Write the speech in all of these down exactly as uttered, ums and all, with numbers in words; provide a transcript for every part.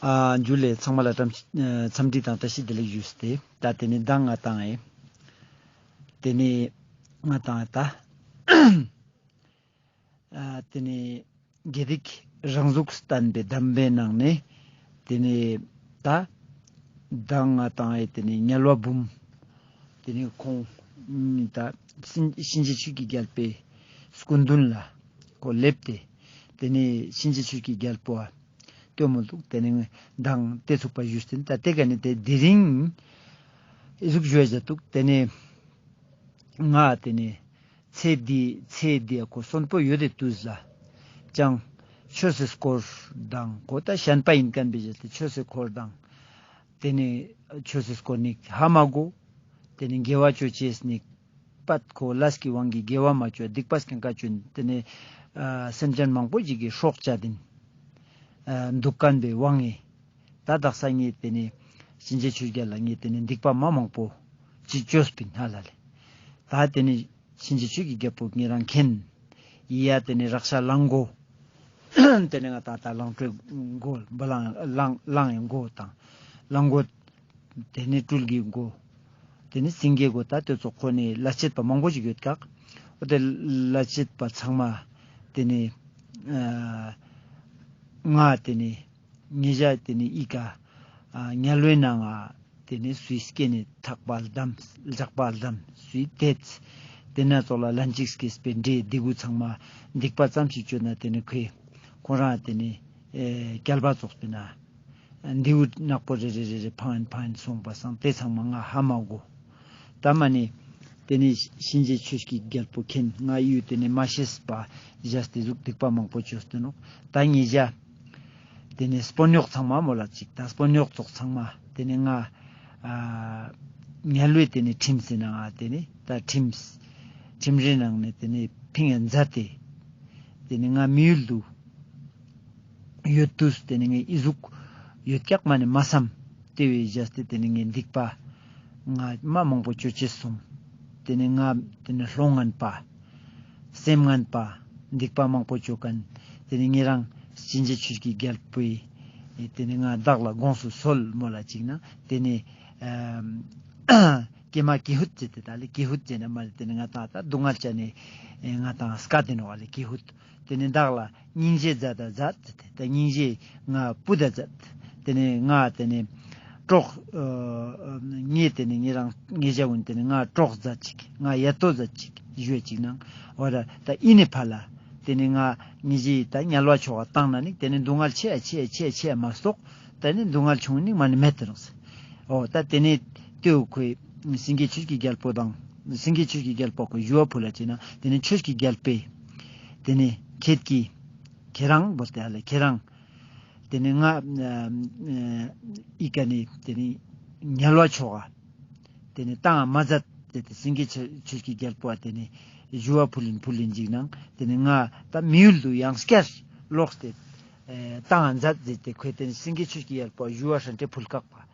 ཨ་ཇུ་ལེ། ཚང་མ་ལ་འཚམས་འདྲི་དང་བཀྲ་ཤིས་བདེ་ལེགས་ཞུས་ཏེ། ད་དེ་ནི་མདང་ང་ཏང་ཨེ་དེ་ནི་ང་ཏང་ཨེ་ད་ཨ་དེ་ནི་དགེ་སྡིག་རང་གཟུགས་བསྟན་པའི་གདམས་པའི་ནང་ནས་དེ་ནི་ད་མདང་ང་ཏང་ཨེ་དེ་ནི་དམྱལ་བ་འབུམ། དེ་ནི་ཁོང་ད་གཤིན་གཤིན་རྗེ་ཆོས་ཀྱི་རྒྱལ་པོའི་སྐུ་མདུན་ལ་ཁོ་སླེབས་ཏེ། དེ་ནི་གཤིན་རྗེ་ཆོས་ཀྱི་རྒྱལ་པོ་ལྟོས་མོ་འདུག། དེ་ནི་མདང་དེ་ཚུགས་པ་ཞུས་ཏེ། ད་དེ་ག་ནི་དེ་དེ་རིང་ཨི་ཟུག་ཞུ་ཡ་ཅེས་འདུག། དེ་ནི་ང་དེ་ནི་ཚེ་འདི་ཚེ་འདི་ཁོ་གསོན་པོ་ཡོད་དེ་དུས་ལ་ཅང་ཆོས་སི་སྐོར་དང་ཁོ་ད་ཤན་པ་ཡིན་མཁན་པའི་ཆེད་དུ་ཆོས་སི་སྐོར་དང་དེ་ནི་ཆོས་སི་སྐོར་ནི་ཧ་མ་གོ། དེ་ནི་དགེ་བ་ཅོ་ཅེས་ནི་པད་ཁོ་ལས་ཀྱི་དབང་གིས་དགེ་བ་མ་ཅོ་སྡིག་པ་སྐྱེན་ཀ་ཅོ་ནི་དེ་ནི་ཨ་སེམས་ཅན་མང་པོ་ཞིག་གི་སྲོག་བཅད་དེ་ཨ་འདུག་མཁན་པའི་དབང་ངི་ད་དག་ས་ངས་དེ་ནི་གཤིན་རྗེ་ཆོས་རྒྱལ་ལ་ངས་དེ་ནི་སྡིག་པ་མ་མང་པོ་ཅིག་ཅོས་པིན་ཧ་ལ་ལེ། ད་དེ་ནི་གཤིན་རྗེ་ཆོས་ཀྱི་རྒྱལ་པོ་ངེད་རང་མཁྱེན་ཡི་ཡ། དེ་ནི་རཀ་ཤ་གླང་མགོ། དེ་ནི་ང་ད་ད་གླང་སྤྲུལ་མགོ་བ་གླང་གླང་གླང་ཡི་མགོ་དང་གླང་མགོ། དེ་ནི་སྤྲུལ་གྱི་མགོ། དེ་ནི་སེང་གེ་མགོ། ད་དེ་ཚོ་ཁོ་ནི་ལས་བྱེད་པ་མང་པོ་ཞིག་ཡོད་ཀྱག། འོ་དེ་ལས་བྱེད་པ་ཚང་མ་དེ་ནི་ཨ་ང་དེ་ནི་ངེད་ཅག་དེ་ནི་ཨི་ཀ་ཨ་དམྱལ་བའི་ནང་ང་དེ་ནི་སུའི་སྐྱེ་ནི་ཐག་པ་ལྡམ་ལྕགས་པ་ལྡམ་སུའི་དེད། དེ་ན་ཙོགས་ལ་ལན་ཅིག་སྐྱེས་པའི་འདྲེ་འདི་གུ་ཚང་མ་སྡིག་པ་ཙམ་ཞིག་ཅོས་ན་དེ་ནི་ཁོས་ཁོ་རང་དེ་ནི་ཨེ་སྐྱལ་པ་ཙོགས་པིན་ན། མདེའུ་ནག་པོ་རེ་རེ་རེ་རེ་ཕང་ཨིན་ཕང་ཨིན་སོང་པ་སང་དེ་ཚང་མ་ང་ཧ་མ་གོ། ད་མ་ནི་དེ་ནི་གཤིན་རྗེ་ཆོས་ཀྱི་རྒྱལ་པོ་མཁྱེན། ང་ཡུལ་དེ་ནི་མ་ཤེས་པ་བཞག་སྟེ་ཟུག་སྡིག་པ་མང་པོ་ཅོས་ཏེ་ནོག། ད་ངེད་ཅག་དེ་ནི་དཔོན་གཡོག་ཚང་མ་མོལ་ལ་ཅིག། ད་དཔོན་གཡོག་ཚོགས་ཚང་མ་དེ་ནི་ང་ཨ་དམྱལ་བའི་དེ་ནི་ཁྲིམས་ཟེར་ན་ང་དེ་ནི་ད་ཁྲིམས་ཁྲིམས་རའི་ནང་ནས་དེ་ནི་ཕིང་ཡ་མཛད་དེ། དེ་ནི་ང་མི་ཡུལ་དུ་ཡོད་དུས་དེ་ནི་ངས་ཨི་ཟུག་ཡོད་ཀྱག་མ་ནི་མ་བསམ། དེ་བས་བཞག་སྟེ་དེ་ནི་ངས་སྡིག་པ་ང་མ་མང་པོ་ཅོ་ཅེས་སོང་། དེ་ནི་ང་དེ་ནི་བློ་ངན་པ་སེམས་ངན་པ་སྡིག་པ་མང་པོ་ཅོ་མཁན། དེ་ནི་ངེད་རང་གཤིན་རྗེ་ཆོས་ཀྱི་རྒྱལ་པོའི་དེ་ནི་ང་བདག་ལ་དགོངས་སུ་གསོལ་མོལ་ལ་ཅིག་ན་དེ་ནི་ཨ་ཀྱེ་མ་ཀྱི་ཧུད་ཅེས་ཏེ་ད་ལེ་ཀྱི་ཧུད་ཅེས་ན་མ་ལེ་དེ་ནི་ང་ཏང་ད་སྡུག་བསྔལ་ཅན་ནི་ང་ཏང་སྐད་དེ་ནོག་ལེ་ཀྱི་ཧུད། དེ་ནི་བདག་ལ་སྙིང་རྗེ་མཛད་ད་མཛད་ཅེས་ཏེ་ད་སྙིང་རྗེ་ང་ཕུལ་ད་མཛད། དེ་ནི་ང་དེ་ནི་གྲོགས་ཨ་ངས་དེ་ནི་ངེད་རང་ངེད་ཅག་གུན་དེ་ནི་ང་གྲོགས་མཛད་ཅིག་ང་ཡ་ཏོ་མཛད་ཅིག་ཞུ་ཅིག་ནང་འོ་ད་ད་ཨི་ནི་ཕ་ལ་དེ་ནི་ང་ངེད་ཅག་ད་དམྱལ་བ་ཆོ་ག་བཏང་ན་ནི་དེ་ནི་སྡུག་བསྔལ་ཆེ་ཡ་ཆེ་ཡ་ཆེ་ཡ་ཆེ་ཡ་མ་གཏོགས་དེ་ནི་སྡུག་བསྔལ་ཆུང་ནི་མ་ནི་མེད་དེ་རུང་ཟེར། འོ་ད་དེ་ནི་ལྟོས་ཁོས་སེང་གེ་ཆོས་ཀྱི་རྒྱལ་པོ་དང་སེང་གེ་ཆོས་ཀྱི་རྒྱལ་པོ་ཁོས་ཞུ་བ་ཕུལ་ལ་ཅིག་ན་དེ་ནི་ཆོས་ཀྱི་རྒྱལ་པོས་དེ་ནི་ཁྱེད་ཀྱིས་ཁྱེད་རང་བོ་དེ་ཨ་ལེ་ཁྱེད་རང་དེ་ནི་ང་ཨ་ཨ་ཨི་ཀ་ནི་དེ་ནི་དམྱལ་བ་ཆོ་ག་དེ་ནི་བཏང་མ་མཛད་ཟེར་ཏེ་སེང་གེ་ཆོས་ཆོས་ཀྱི་རྒྱལ་པོ་བ་དེ་ནི་ཞུ་བ་ཕུལ་ལིན་ཕུལ་ལིན་ཅིག་ནང་དེ་ནི་ང་ད་མི་ཡུལ་དུ་ཡང་སྐྱར་ལོག་སྟེ་ཨེ་བཏང་མཛད་ཟེར་ཏེ་ཁོས་དེ་ནི་སེང་གེ་ཆོས་ཀྱི་རྒྱལ་པོ་བ་ཞུ་བ་ཧྲན་ཏེ་ཕུལ་ཁག་པ།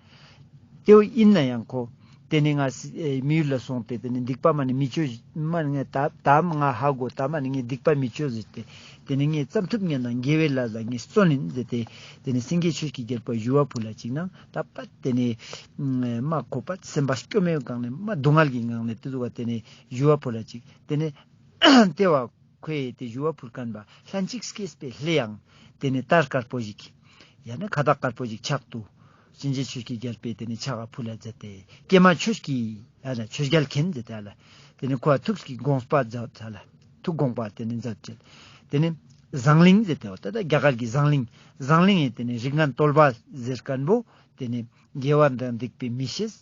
དེ་བོ་ཡིན་ན་ཡང་ཁོ་དེ་ནི་ང་སི་ཨེ་མི་ཡུལ་ལ་སོང་སྟེ་དེ་ནི་སྡིག་པ་མ་ནི་མི་ཅོ་མ་ནི་ངས་ད་ད་ང་ཧ་གོ་ད་མ་ནི་ངས་སྡིག་པ་མི་ཅོ་ཟེར་ཏེ་དེ་ནི་ངས་ཙམ་ཐུབ་ངས་ན་དགེ་བའི་ལས་ལ་ངས་བརྩོན་ཡིན་ཟེར་ཏེ་དེ་ནི་སེང་གེ་ཆོས་ཀྱི་རྒྱལ་པོ་བ་ཞུ་བ་ཕུལ་ལ་ཅིག་ནང་ད་པ་དེ་ནི་མ་ཁོ་པ་སེམས་པ་སྐྱོ་མེད་སྒང་ནས་མ་སྡུག་བསྔལ་གྱི་ངང་ནས་དེ་ཟུག་བ་དེ་ནི་ཞུ་བ་ཕུལ་ལ་ཅིག་དེ་ནི་ལྟེ་བ་ཁོས་དེ་ཞུ་བ་ཕུལ་མཁན་པ་ལྷན་ཅིག་སྐྱེས་པའི་ལྷའི་ཡང་དེ་ནི་དར་དཀར་པོ་ཞིག་ཡང་ན་ཁ་བཏགས་དཀར་པོ་ཞིག་ཕྱག་ཏུ་གཤིན་རྗེ་ཆོས་ཀྱི་རྒྱལ་པོས་དེ་ནི་ཕྱག་ཕུལ་ལ་མཛད་དེ་ཀྱེ་མ་ཆོས་ཀྱི་ཨ་ལ་ཆོས་རྒྱལ་མཁྱེན་ཟེར་ཏེ་ཨ་ལ་དེ་ནི་ཁོ་ཐུགས་ཀྱི་དགོངས་པ་མཛད་ཨ་ལ་ཐུགས་དགོངས་པ་དེ་ནི་མཛད་ཅེས་དེ་ནི་ཟངས་གླིང་ཟེར་ཏེ་འོ་ད་ད་རྒྱ་གར་གྱི་ཟངས་གླིང་ཟངས་གླིང་ཡང་དེ་ནི་རིགས་ངན་གཏོལ་པ་ཟེར་མཁན་པོ་དེ་ནི་དགེ་བ་དང་སྡིག་པའི་མི་ཤེས།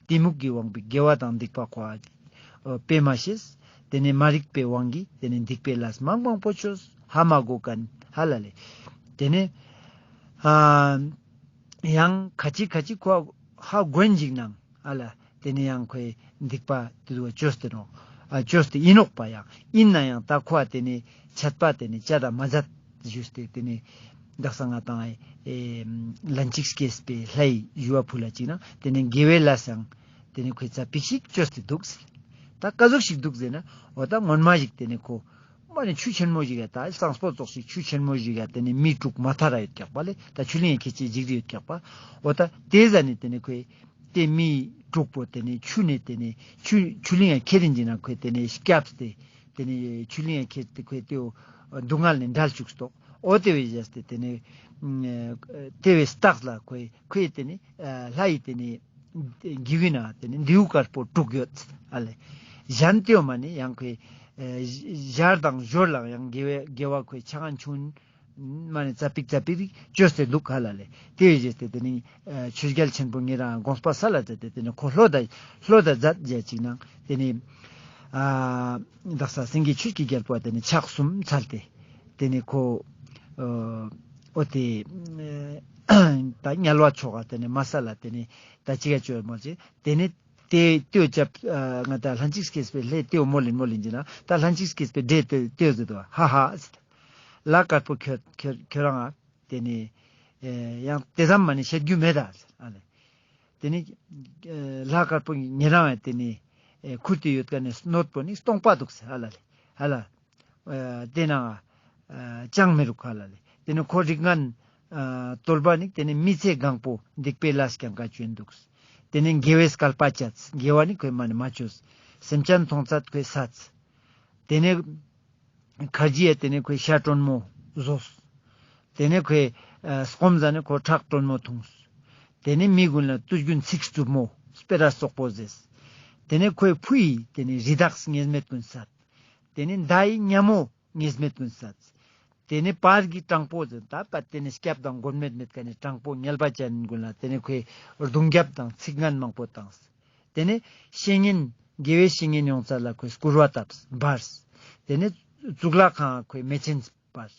གཏི་མུག་གི་དབང་པོས་དགེ་བ་དང་སྡིག་པ་ཁོ་ཨ་དཔེ་མ་ཤེས། དེ་ནས་མ་རིག་པའི་དབང་གིས་དེ་ནས་སྡིག་པའི་ལས་མང་མང་པོ་ཅོས་ཧ་མ་གོ་མཁན་ཧ་ལ་ལེ། དེ་ནས་ཨ་ཡང་ཁ་ཅིག་ཁ་ཅིག་ཁོ་ཧ་གོ་ཡིན་ཅིག་ནང་ཨ་ལ་དེ་ནས་ཡང་ཁོས་སྡིག་པ་དེ་ཚོ་ཅོས་ཏེ་ནོག་ཨ་ཅོས་ཏེ་ཡིན་ནོག་པ། ཡང་ཡིན་ན་ཡང་ད་ཁོ་ཨ་དེ་ནས་ཆད་པ་དེ་ནས་བཅད་ད་མ་མཛད་ཞུས་ཏེ་དེ་ནས་དག་ས་ང་ཏང་ཨེ་ལན་ཅིག་སྐྱེས་པའི་ལྷའི་ཞུ་བ་ཕུལ་ལ་ཅིག་ན་དེ་ནས་དགེ་བའི་ལས་སང་དེ་ནས་ཁོས་ཙ་པིག་ཞིག་ཅོས་ཏེ་འདུག་ཟེར། ད་ཀ་ཟུག་ཞིག་འདུག་ཟེར་ན་འོ་ད་སྔོན་མ་ཞིག་དེ་ནས་ཁོ་ པ་ནི་ཆུ་ཆེན་མོ་ཞིག་ག་ད་གཙང་པོ་ཙོགས་ཤིག་ཆུ་ཆེན་མོ་ཞིག་ག་ཏེ་ནེ་མི་དྲུག་མ་ཐར་ར་ཡོད་ཀྱག་པ་ལེ། ད་ཆུ་གླིང་ཡ་ཁྱེད་ཅི་འཇིགས་རི་ཡོད་ཀྱག་པ། འོ་ད་ཏེ་ཟ་ནེ་ཏེ་ནེ་ཁོས་ཏེ་མི་དྲུག་པོ་ཏེ་ནེ་ཆུ་ནེ་ཏེ་ནེ་ཆུ་ཆུ་གླིང་ཡ་ཁྱེར་རིན་ཅིག་ན་ཁོས་ཏེ་ནེ་སྐྱབས་ཏེ་ཏེ་ནེ་ཆུ་གླིང་ཡ་ཁྱེར་ཏེ་ཁོས་ཏེའོ་སྡུག་བསྔལ་ནེ་འབྲལ་བཅུག་སྟོག། འོ་ཏེ་བས་བྱས་ཏེ་ཏེ་ནེ་ཏེ་བས་རྟགས་ལ་ཁོས་ཁོས་ཏེ་ནེ་ལྷ་ཡི་ཏེ་ནེ་དགེ་བའི་ནང་ཏེ་ནེ་མདེའུ་དཀར་པོ་དྲུག་ཡོད་ཨ་ལེ། གཞན་ཏེའོ་མ་ནེ་ཡང་ཁོས་ཞར་དང་ཞོར་ལའང་ཡང་དགེ་བའི་དགེ་བ་ཁོས་ཆ་ངན་ཆུང་མ་ནེ་ཙ་པིག་ཙ་པིག་ཅོས་ཏེ་འདུག་ཧ་ལ་ལེ། ཏེ་བས་བྱས་ཏེ་ཏེ་ནེ་ཆོས་རྒྱལ་ཆེན་པོ་ཉེ་རང་དགོངས་པ་སལ་ལ་མཛད་དེ་ཏེ་ནེ་ཁོ་ལྷོད་ད་ལྷོད་ད་མཛད་ཅིག་ནང་ཏེ་ནེ་ཨ་དག་ས་སེང་གེ་ཆོས་ཀྱི་རྒྱལ་པོ་ཏེ་ནེ་ཕྱག་གསུམ་འཚལ་ཏེ་ཏེ་ནེ་ཁོ་འོ་ཏེ་ད་དམྱལ་བ་ཕྱོགས་ཀ་ཏེ་ནེ་མ་ས་ལ་ཏེ་ནེ་ད་ཅི་ག་ཅོ་མོ་ཅི་ཏེ་ནེ་ཏེ་ཏེའོ་ཅབ་ང་ད་ལྷན་ཅིག་སྐྱེས་པའི་ལྷའི་ཏེའོ་མོལ་ལིན་མོལ་ལིན་ཅིག་ན་ད་ལྷན་ཅིག་སྐྱེས་པའི་འདྲེ་ཏེ་ཏེའོ་ཟེར་དོ་ཧ་ཧ་ཟེར། ལྷ་དཀར་པོ་ཁྱོད་ཁྱོད་ཁྱོད་རང་ཨ་ཏེ་ནེ་ཡང་ཏེ་ཙམ་མ་ནེ་བཤད་རྒྱུ་མེད་ད་ཟེར་ཨ་ལེ། ཏེ་ནེ་ལྷ་དཀར་པོ་ཉེ་རང་ཨ་ཏེ་ནེ་ཁུར་ཏེ་ཡོད་ཀ་ནེ་སྣོད་པོ་ནི་སྟོང་པ་འདུག་ཟེར་ཨ་ལ་ལེ་ཨ་ལ། ཏེ་ནང་ཅང་མི་རུག་ཧ་ལ་ལེ། ཏེ་ནེ་ཁོ་རིགས་ངན་གདོལ་པ་ནི་ཏེ་ནེ་མི་ཚེ་གང་པོ་སྡིག་པའི་ལས་ཀྱང་ག་ཅོན་འདུག། ཏེ་ནེ་དགེ་བའི་སྐལ་པ་བཅད། དགེ་བ་ནི་ཁོས་མ་ནེ་མ་ཅོས། སེམས་ཅན་མཐོང་ཚད་ཁོས་སད། ཏེ་ནེ་ཁ་རྗེ་ཡ་ཏེ་ནེ་ཁོས་ཤ་དྲོན་མོ་ཟོས། ཏེ་ནེ་ཁོས་སྐོམ་ཟ་ནེ་ཁོ་ཁྲག་དྲོན་མོ་འཐུངས། ཏེ་ནེ་མི་ཀུན་ལ་དུས་རྒྱུན་ཚིག་རྩུབ་མོ་སྤེ་ར་རྩོག་པོ་ཟེརས། ཏེ་ནེ་ཁོས་ཕུ་ཡི་ཏེ་ནེ་རི་དྭགས་ཉེས་མེད་ཀུན་བསད། ཏེ་ནེ་མདའ་ཡི་ཉ་མོ་ཉེས་མེད་ཀུན་བསད། ཏེ་ནེ་བར་གྱི་སྤྲང་པོ་ཟེར་ད་པ་ཏེ་ནེ་སྐྱབས་དང་མགོན་མེད་མེད་ཀ་ནེ་སྤྲང་པོ་ཉལ་པ་ཅན་ཀུན་ལ་ཏེ་ནེ་ཁོས་རྡུང་རྒྱབ་དང་ཚིག་ངན་མང་པོ་བཏངས། ཏེ་ནེ་བཤེས་གཉེན་དགེ་བའི་བཤེས་གཉེན་ཡོངས་རྩ་ལ་ཁོས་སྐུར་བ་བཏབས་འབརས། ཏེ་ནེ་གཙུག་ལག་ཁང་ཁོས་མེ་ཆེན་སྤར།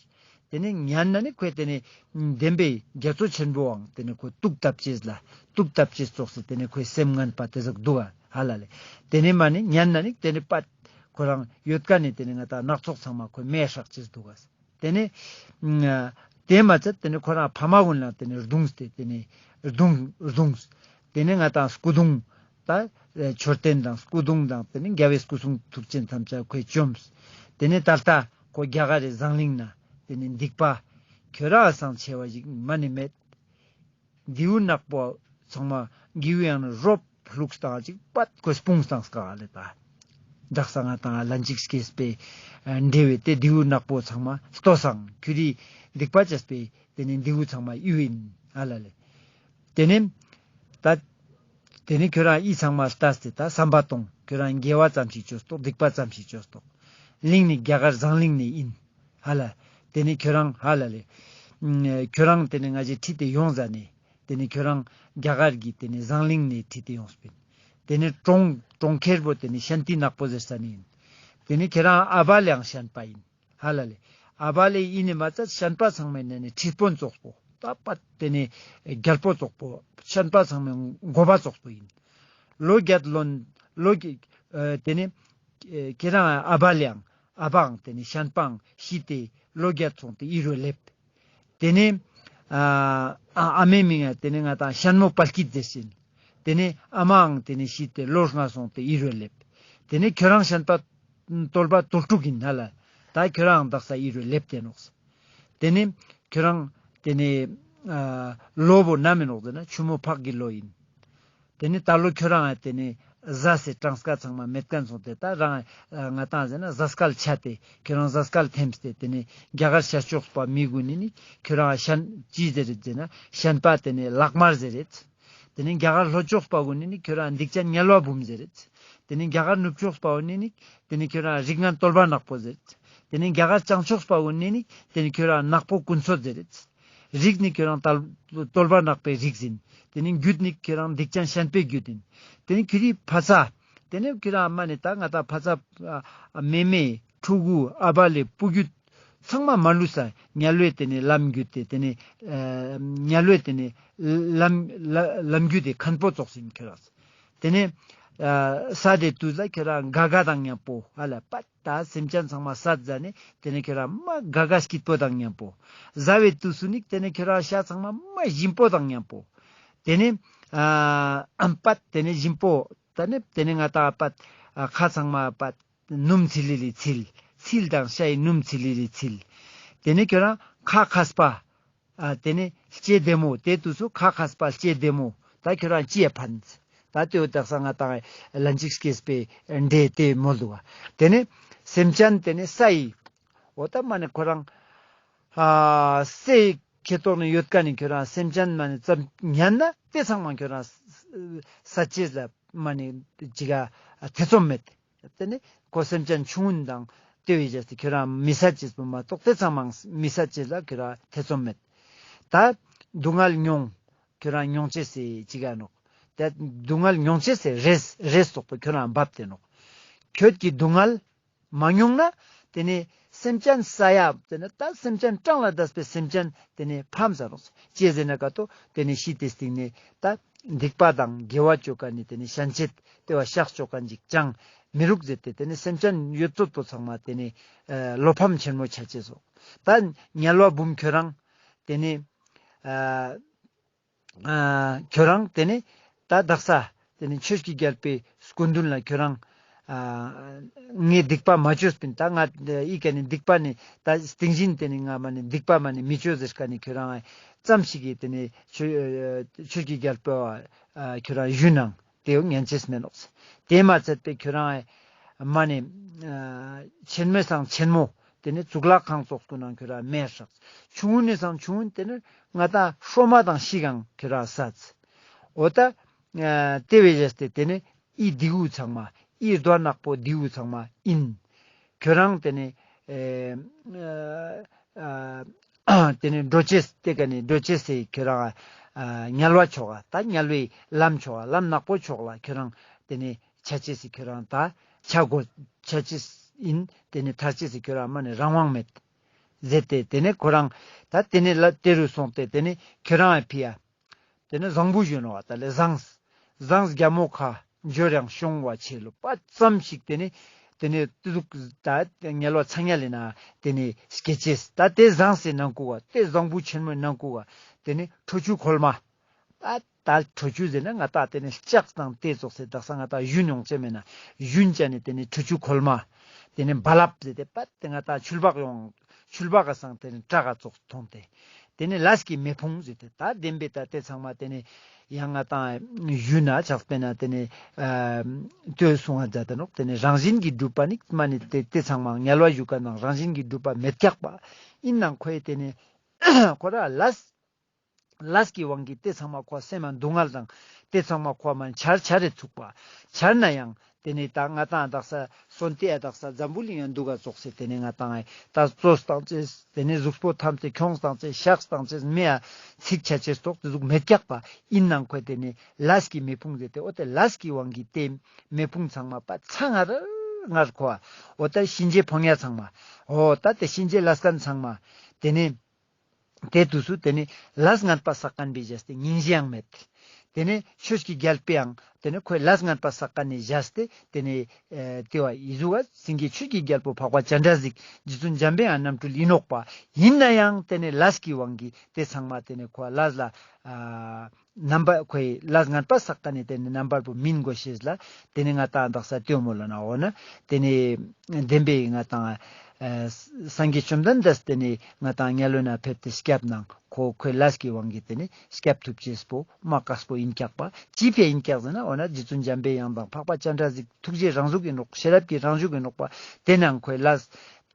ཏེ་ནེ་ཉན་ན་ནི་ཁོས་ཏེ་ནེ་བདེན་པའི་རྒྱ་མཚོ་ཆེན་པོའང་ཏེ་ནེ་ཁོས་གཏུག་བཏབ་ཅེས་ལ་གཏུག་བཏབ་ཅེས་ཙོགས་སེ་ཏེ་ནེ་ཁོས་སེམས་ངན་པ་ཏེ་ཟུག་འདུག་ཨ་ཧ་ལ་ལེ། ཏེ་ནེ་མ་ནེ་ཉན་ན་ནི་ཏེ་ནེ་པད་ཁོ་རང་ཡོད་ཀ་ནེ་ཏེ་ནེ་ང་ད་ནག་ཚོགས་ཚང་མ་ཁོས་མེ་སྲེག་ཅེས་འདུག་ཨ། ཏེ་ནེ་ཨ་ཏེ་མ་ཚད་ཏེ་ནེ་ཁོ་རང་ཕ་མ་ཀུན་ལ་ཏེ་ནེ་རྡུངས་ཏེ་ཏེ་ནེ་རྡུང་རྡུངས། ཏེ་ནེ་ང་ཏང་སྐུ་གདུང་ད་མཆོད་རྟེན་དང་སྐུ་གདུང་དང་ཏེ་ནེ་རྒྱལ་བའི་སྐུ་གསུང་ཐུགས་རྟེན་ཐམས་ཅད་ཁོས་བཅོམས། ཏེ་ནེ་ད་ལྟ་ཁོ་རྒྱ་གར་རི་ཟངས་གླིང་ན་ཏེ་ནེ་སྡིག་པ་ཁྱོད་རང་སང་ཆེ་བ་ཞིག་མ་ནེ་མེད། རྡེའུ་ནག་པོ་ཚང་མ་རྡེའུ་ཡང་ན་རོབ་ལུགས་དང་ཅིག་པད་ཁོས་སྤུངས་སྟངས་ཀ་ལེ་ད། བདག་ས་ང་ཏང་ལན་ཅིག་སྐྱེས་པའི་འབྲེལ་བའི་ཏེ་རྡེའུ་ནག་པོ་ཚང་མ་ལྟོས་སང་ཁྱོད་རི་སྡིག་པ་བྱས་པའི་ཏེ་ནེ་རྡེའུ་ཚང་མ་ཡུ་ཡིན་ཧ་ལ་ལེ། ཏེ་ནེ་ད་ཏེ་ནེ་ཁྱོད་རང་ཨི་ཚང་མ་ལྟས་ཏེ་ད་བསམ་པ་གཏོང་། ཁྱོད་རང་དགེ་བ་ཙམ་ཞིག་བཅོས་ཏོག་སྡིག་པ་ཙམ་ཞིག་བཅོས་ཏོག་གླིང་ནི་རྒྱ་གར་ཟངས་གླིང་ནེ་ཨིན་ཧ་ལ། ཏེ་ནེ་ཁྱོད་རང་ཧ་ལ་ལེ། ཁྱོད་རང་ཏེ་ནེ་ང་ཞེ་ཁྲིད་དེ་ཡོང་ཟ་ནེ་ཏེ་ནེ་ཁྱོད་རང་རྒྱ་གར་གྱི་ཏེ་ནེ་ཟངས་གླིང་ནེ་ཁྲིད་དེ་ཡོངས་པིན། ཏེ་ནེ་གྲོང་གྲོང་ཁྱེར་པོ་ཏེ་ནེ་ཤཱན་ཏི་ནག་པོ་ཟེར་ས་ནེ་ཨིན། ཏེ་ནེ་ཁྱོད་རང་ཨ་བ་ལེའང་ཤན་པ་ཨིན། ཧ་ལ་ལེ། ཨ་བ་ལེ་ཨིན་ནི་མ་ཚད་ཤན་པ་ཚང་མའི་ནང་ནེ་ཁྲི་དཔོན་ཙོགས་པོ། ད་པ་ཏེ་ནེ་རྒྱལ་པོ་ཙོགས་པོ། ཤན་པ་ཚང་མའི་འགོ་པ་ཙོགས་པོ་ཨིན། ལོ་བརྒྱད་ལོན་ལོ་ཨ་ཏེ་ནེ་ཁྱེད་རང་ཨ་བ་ལེའང་ཨ་བའང་ཏེ་ནེ་ཤན་པའང་ཤི་སྟེ་ལོ་བརྒྱད་སོང་སྟེ་ཨི་རུ་ལེབས། ཏེ་ནེ་ཨ་ཨ་མའི་མིང་ང་ཏེ་ནེ་ང་ཏང་ཤན་མོ་དཔལ་སྐྱིད་ཟེར་ཞིན། ཏེ་ནེ་ཨ་མའང་ཏེ་ནེ་ཤི་སྟེ་ལོ་ལྔ་སོང་སྟེ་ཨི་རུ་ལེབས། ཏེ་ནེ་ཁྱོད་རང་ཤན་པ་གདོལ་པ་དོལ་ཕྲུག་ཨིན་ཧ་ལ། ད་ཁྱོད་རང་དག་ས་ཨི་རུ་ལེབས་ཏེ་ནོག། ཏེ་ནེ་ཁྱོད་རང་ཏེ་ནེ་ཨ་ལོ་བོ་ན་མེ་ནོག་ཟེར་ན་ཆུ་མོ་ཕག་གི་ལོ་ཨིན། ཏེ་ནེ་ད་ལོ་ཁྱོད་རང་ཨ་ཏེ་ནེ་ཟས་སི་གྲངས་ཀ་ཚང་མ་མེད་ཁན་སོང་སྟེ་ད་རང་ང་ཏང་ཟེར་ན་ཟས་སྐལ་ཆད་དེ་ཁྱོད་རང་ཟས་སྐལ་ཐེམས་ཏེ་ཏེ་ནེ་རྒྱ་གར་ཤར་ཕྱོགས་པ་མི་གུན་ནི་ནི་ཁྱོད་རང་ཤན་ཅི་ཟེར་རེད་ཟེར་ན་ཤན་པ་ཏེ་ནེ་ལག་དམར་ཟེར་རེད། ཏེ་ནེ་རྒྱ་གར་ལྷོ་ཕྱོགས་པ་གུན་ནི་ནི་ཁྱོད་རང་སྡིག་ཅན་དམྱལ་བ་འབུམ་ཟེར་རེད། ཏེ་ནེ་རྒྱ་གར་ནུབ་ཕྱོགས་པ་གུན་ནི་ནི་ཏེ་ནེ་ཁྱོད་རང་རིགས་ངན་གདོལ་པ་ནག་པོ་ཟེར་རེད། ཏེ་ནེ་རྒྱ་གར་བྱང་ཕྱོགས་པ་གུན་ནི་ནི་ཏེ་ནེ་ཁྱོད་རང་ནག་པོ་ཀུན་སོད་ཟེར་རེད། རིགས་ནི་ཁྱོད་རང་དལ་གདོལ་པ་ནག་པོའི་རིགས་ཨིན། ཏེ་ནེ་རྒྱུད་ནི་ཁྱོད་རང་སྡིག་ཅན་ཤན་པའི་རྒྱུད་ཨིན། ཏེ་ནེ་ཁྱོད་རི་ཕ་ཚ། ཏེ་ནེ་ཁྱོད་རང་མ་ནེ་ད་ང་ཏང་ཕ་ཚ་ཨ་མེ་མེ་ཕྲུ་གུ་ཨ་བ་ལེ་བུ་རྒྱུད་ཚང་མ་མ་ལུས་ས་དམྱལ་བའི་ཏེ་ནེ་ལམ་རྒྱུད་དེ་ཏེ་ནེ་ཨ་དམྱལ་བའི་ཏེ་ནེ་ལམ་ལ་ལམ་རྒྱུད་དེ་ཁན་པོ་ཙོགས་ཨིན་ཁྱོད་རང་། ཏེ་ནེ་ཨ་ས་དེ་དུས་ལ་ཁྱོད་རང་ག་ག་དང་མཉམ་པོ་ཧ་ལ་པད་ད་སེམས་ཅན་ཚང་མ་སད་ཟ་ནེ་ཏེ་ནེ་ཁྱོད་རང་མ་ག་ག་སྐྱིད་པོ་དང་མཉམ་པོ། ཟ་བའི་དུས་སུ་ནི་ཏེ་ནེ་ཁྱོད་རང་ཤ་ཚང་མ་མ་ཞིམ་པོ་དང་མཉམ་པོ། ཏེ་ནེ་ཨ་ཨམ་པད་ཏེ་ནེ་ཞིམ་པོ་ད་ནེ་ཏེ་ནེ་ང་ཏང་པད་ཨ་ཁ་ཚང་མ་པད་སྣུམ་ཚིལ་ལི་ལི་ཚིལ། མཐིལ་དང་ཤའི་སྣུམ་ཚིལ་ལི་རི་ཚིལ། དེ་ནས་ཁྱོད་རང་ཁ་ཁས་པ། ཨ་དེ་ནས་ལྕེ་བདེ་མོ། དེ་དུས་སུ་ཁ་ཁས་པ་ལྕེ་བདེ་མོ། ད་ཁྱོད་རང་ལྕེ་ཕན། ད་དེ་བོ་དག་ས་ང་དང་ལན་ཅིག་སྐྱེས་པའི་འདྲེ་དེ་མོལ་འདུག་བ། དེ་ནས་སེམས་ཅན་དེ་ནས་ས་ཡི། འོ་ད་མ་ནི་ཁོ་རང་ཨ་སའི་ཁེ་ཏོག་ནས་ཡོད་ཁན་ནི་ཁྱོད་རང་སེམས་ཅན་མ་ནི་ཙམ་ཉན་ན་དེ་ཚང་མ་ཁྱོད་རང་ས་ཅེས་ལ་མ་ནི་ཅི་ག་ཐེ་ཚོམ་མེད། དེ་ནི་ཁོ་སེམས་ཅན་ཆུང་ངུན་དང་དེ་བས་བྱས་ཏེ་ཁྱོད་རང་མི་ས་ཅེས་པོ་མ་གཏོགས་དེ་ཚང་མ་མི་ས་ཅེས་ལ་ཁྱོད་རང་ཐེ་ཚོམ་མེད། ད་སྡུག་བསྔལ་མྱོང་། ཁྱོད་རང་མྱོང་ཅེས་སི་ཅི་ག་ནོག། ད་སྡུག་བསྔལ་མྱོང་ཅེས་སི་རེས་རེས་སོག་པོ་ཁྱོད་རང་འབབ་སྟེ་ནོག། ཁྱོད་ཀྱི་སྡུག་བསྔལ་མ་མྱོང་ན། དེ་ནས་སེམས་ཅན་ས་ཡ། དེ་ནས་ད་སེམས་ཅན་གྲངས་ལས་འདས་པའི་སེམས་ཅན་དེ་ནས་ཕམ་ཟ་ནོག། ཅི་ཟེར་ན་ག་ཏོ་དེ་ནས་ཤི་སྟེ་སྟིང་ནས་ད་སྡིག་པ་དང་དགེ་བ་ཅོ་ཁན་ནི་དེ་ནས་ཤན་ཆད་དེ་བ་བཤགས་ཅོ་ཁན་ཅིག་ཅང་མི་རུག་ཟེར་ཏེ། དེ་ནས་སེམས་ཅན་ཡོད་ཚད་པོ་ཚང་མ་དེ་ནས་ཨ་བློ་ཕམ་ཆེན་མོ་ཆ་ཅེས་སོ། ད་དམྱལ་བ་འབུམ་ཁྱོད་རང་དེ་ནས་ཨ་ཨ་ཁྱོད་རང་དེ་ནས་ད་དག་ས་དེ་ནས་ཆོས་ཀྱི་རྒྱལ་པོའི་སྐུ་མདུན་ལ་ཁྱོད་རང་ཨ་ངས་སྡིག་པ་མ་ཅོས་པིན། ད་ང་ཨི་ཀ་ནས་སྡིག་པ་ནི་ད་སྟིང་བཞིན་དེ་ནས་ང་མ་ནི་སྡིག་པ་མ་ནི་མི་ཅོ་ཟེར་ཁན་ནི་ཁྱོད་རང་ཙམ་ཞིག་གིས་དེ་ནས་ཆོས་ཆོས་ཀྱི་རྒྱལ་པོ་ཨ་ཁྱོད་རང་ཞུས་ནང་དེ་ཉན་ཅེས་མེད་ནོག། དེ་མ་ཚད་པའི་ཁྱོད་རང་མ་ནི་ཨ་ཆེན་མོའི་སང་ཆེན་མོ། དེ་ནས་གཙུག་ལག་ཁང་ཙོགས་ཀུན་ནང་ཁྱོད་རང་མེར་སྲེགས། ཆུང་ངུ་ནས་སང་ཆུང་ངུ་དེ་ནས་ང་དང་ཧྲོ་མ་དང་ཤིག་གང་ཁྱོད་རང་བསད། འོ་ད་ཨ་དེ་བས་བྱས་ཏེ་དེ་ནས་ཨི་དེའུ་ཚང་མ་ཨི་རྡོ་ནག་པོ་དེའུ་ཚང་མ་ཨིན། ཁྱོད་རང་དེ་ནས་ཨེ་ཨ་དེ་ནས་འགྲོ་ཅེས་དེ་ཀ་ནས་འགྲོ་ཅེས་སི་ཁྱོད་རང་ཨ་དམྱལ་བ་ཕྱོགས་ལ། ད་དམྱལ་བའི་ལམ་ཕྱོགས་ལ། ལམ་ནག་པོ་ཕྱོགས་ལ་ཁྱོད་རང་དེ་ནས་ཆ་ཅེས་སི་ཁྱོད་རང་ད་ཆ་དགོས་ཆ་ཅེས་ཨིན། དེ་ནས་ཐར་ཅེས་སི་ཁྱོད་རང་མ་ནི་རང་དབང་མེད་ཟེར་ཏེ། དེ་ནས་ཁོ་རང་ད་དེ་ནས་ལ་དེ་རུ་སོང་སྟེ་དེ་ནས་ཁྱོད་རང་ཨེ་ཕི་ཡ། དེ་ནས་བཟང་པོ་ཞུ་ནོག་བ། ད་ལེ་བཟངས་བཟངས་རྒྱལ་མོ་ཁ་འབྱོར་ཡང་ཤོང་བ་ཆེ་ལོ་པ་ཙམ་ཞིག་དེ་ནས་དེ་ནས་ཏི་ཟུག་ད་དམྱལ་བ་ཚ་དམྱལ་ལས་ན་དེ་ནས་སྐྱེ་ཅེས། ད་དེ་བཟངས་སི་ནང་ཁུག་བ། དེ་བཟང་པོ་ཆེན་མོའི་ནང་ཁུག་བ། དེ་ནས་ཁྲོ་ཆུ་ཁོལ་མ། ད་ད་ཁྲོ་ཆུ་ཟེར་ན་ང་ཏང་དེ་ནས་ལྕགས་དང་དེ་ཙོགས་སེ་དག་ས་ང་ཏང་ཞུན་ཡོང་ཅེས་མེད་ན་ཞུན་ཅན་ནི་དེ་ནས་ཁྲོ་ཆུ་ཁོལ་མ། དེ་ནས་རྦ་རླབས་ཟེར་ཏེ་པད་དེ་ང་ཏང་ཆུ་ལྦག་ཡོང་ཆུ་ལྦག་ག་སང་དེ་ནས་བྲག་ག་ཙོགས་མཐོང་སྟེ། དེ་ནས་ལས་ཀྱི་མེ་ཕུང་ཟེར་ཏེ་ད་བདེན་པའི་ད་དེ་ཚང་མ་དེ་ནས་ཡང་ང་ཏང་ཞུན་ན་ཆགས་པས་ན་དེ་ནས་ཨ་ལྟོས་གསུང་ང་མཛད་དེ་ནོག། དེ་ནས་རང་བཞིན་གྱིས་གྲུབ་པ་ནི་མ་ནི་དེ་དེ་ཚང་མ་དམྱལ་བ་ཞུ་ཁན་ནང་རང་བཞིན་གྱིས་གྲུབ་པ་མེད་ཀྱག་པ། ཨིན་ནང་ཁོའི་དེ་ནས་ཁོ་ར་ལས་ལས་ཀྱི་དབང་གིས་དེ་ཚང་མ་ཁོ་སེམས་མ་སྡུག་བསྔལ་དང་དེ་ཚང་མ་ཁོ་མ་འཆར་འཆར་རེ་ཚུགས་པ། འཆར་ན་ཡང་དེ་ནས་ད་ང་ཏང་དག་ས་སོན་ཏེ་ཡ་དག་ས་འཛམ་བུ་གླིང་ཡང་འདུག་ག་ཙོགས་སེ་དེ་ནས་ང་ཏང་ད་ཙོགས་བཏང་ཅེས་དེ་ནས་གཟུགས་པོ་ཐམས་ཅད་ཁྱོངས་བཏང་ཅེས་ཤགས་བཏང་ཅེས་མེ་ཡ་ཚིག་ཆ་ཅེས་ཙོགས་དེ་ཟུག་མེད་ཀྱག་པ། ཨིན་ནང་ཁོས་དེ་ནས་ལས་ཀྱི་མེ་ཕུང་ཟེར་ཏེ་འོ་དེ་ལས་ཀྱི་དབང་གིས་དེ་མེ་ཕུང་ཚང་མ་པ་ཚ་ངར་ངར་ཁོ་འོ་ད་གཤིན་རྗེ་ཕོ་ཉ་ཚང་མ་འོ་ད་དེ་གཤིན་རྗེ་ལས་མཁན་ཚང་མ་དེ་ནས། དེ་དུས་སུ་དེ་ནས་ལས་ངན་པ་བསགས་མཁན་པའི་བཞག་སྟེ་སྙིང་རྗེ་ཡང་མེད། དེ་ནས་ཆོས་ཀྱི་རྒྱལ་པོའང་དེ་ནས་ཁོས་ལས་ངན་པ་བསགས་མཁན་ནི་བཞག་སྟེ་དེ་ནས་ཨེ་དེ་བ་ཡི་ཟུག་ག་སེང་གེ་ཆོས་ཀྱི་རྒྱལ་པོ་འཕགས་པ་སྤྱན་རས་གཟིགས་རྗེ་བཙུན་འཇམ་པའི་དབྱངས་རྣམ་འཕྲུལ་ཡིན་ནོག་པ། ཡིན་ན་ཡང་དེ་ནས་ལས་ཀྱི་དབང་གིས་དེ་ཚང་མ་དེ་ནས་ཁོ་ལས་ལ་ཨ་རྣམ་པ་ཁོའི་ལས་ངན་པ་བསགས་མཁན་ནི་དེ་ནས་རྣམ་པར་བུམ་ཡིན་དགོས་ཤེས་ལ་དེ་ནས་ང་ཏང་དག་ས་ལྟོས་མོ་ལ་ན་འོ་ན་དེ་ནས་བདེན་པའི་ང་ཏང་ཨ་སངས་རྒྱས་བཅོམ་ལྡན་འདས་དེ་ནས་ང་ཏང་དམྱལ་བའི་ནང་ཕེབས་ཏེ་སྐྱབས་གནང་། ཁོ་ཁོའི་ལས་ཀྱི་དབང་གིས་དེ་ནས་སྐྱབས་ཐུབ་ཅེས་པོ་མ་དཀགས་པོ་ཡིན་ཀྱག་པ། ཅི་ཕི་ཡིན་ཀྱག་ཟེར་ན་འོ་ན་རྗེ་བཙུན་འཇམ་པའི་དབྱངས་དང་འཕགས་པ་སྤྱན་རས་གཟིགས་ཐུགས་རྗེ་རང་གཟུགས་ཡིན་ནོག། ཤེས་རབ་ཀྱི་རང་གཟུགས་ཡིན་ནོག་པ། དེ་ནང་ཁོའི་ལས་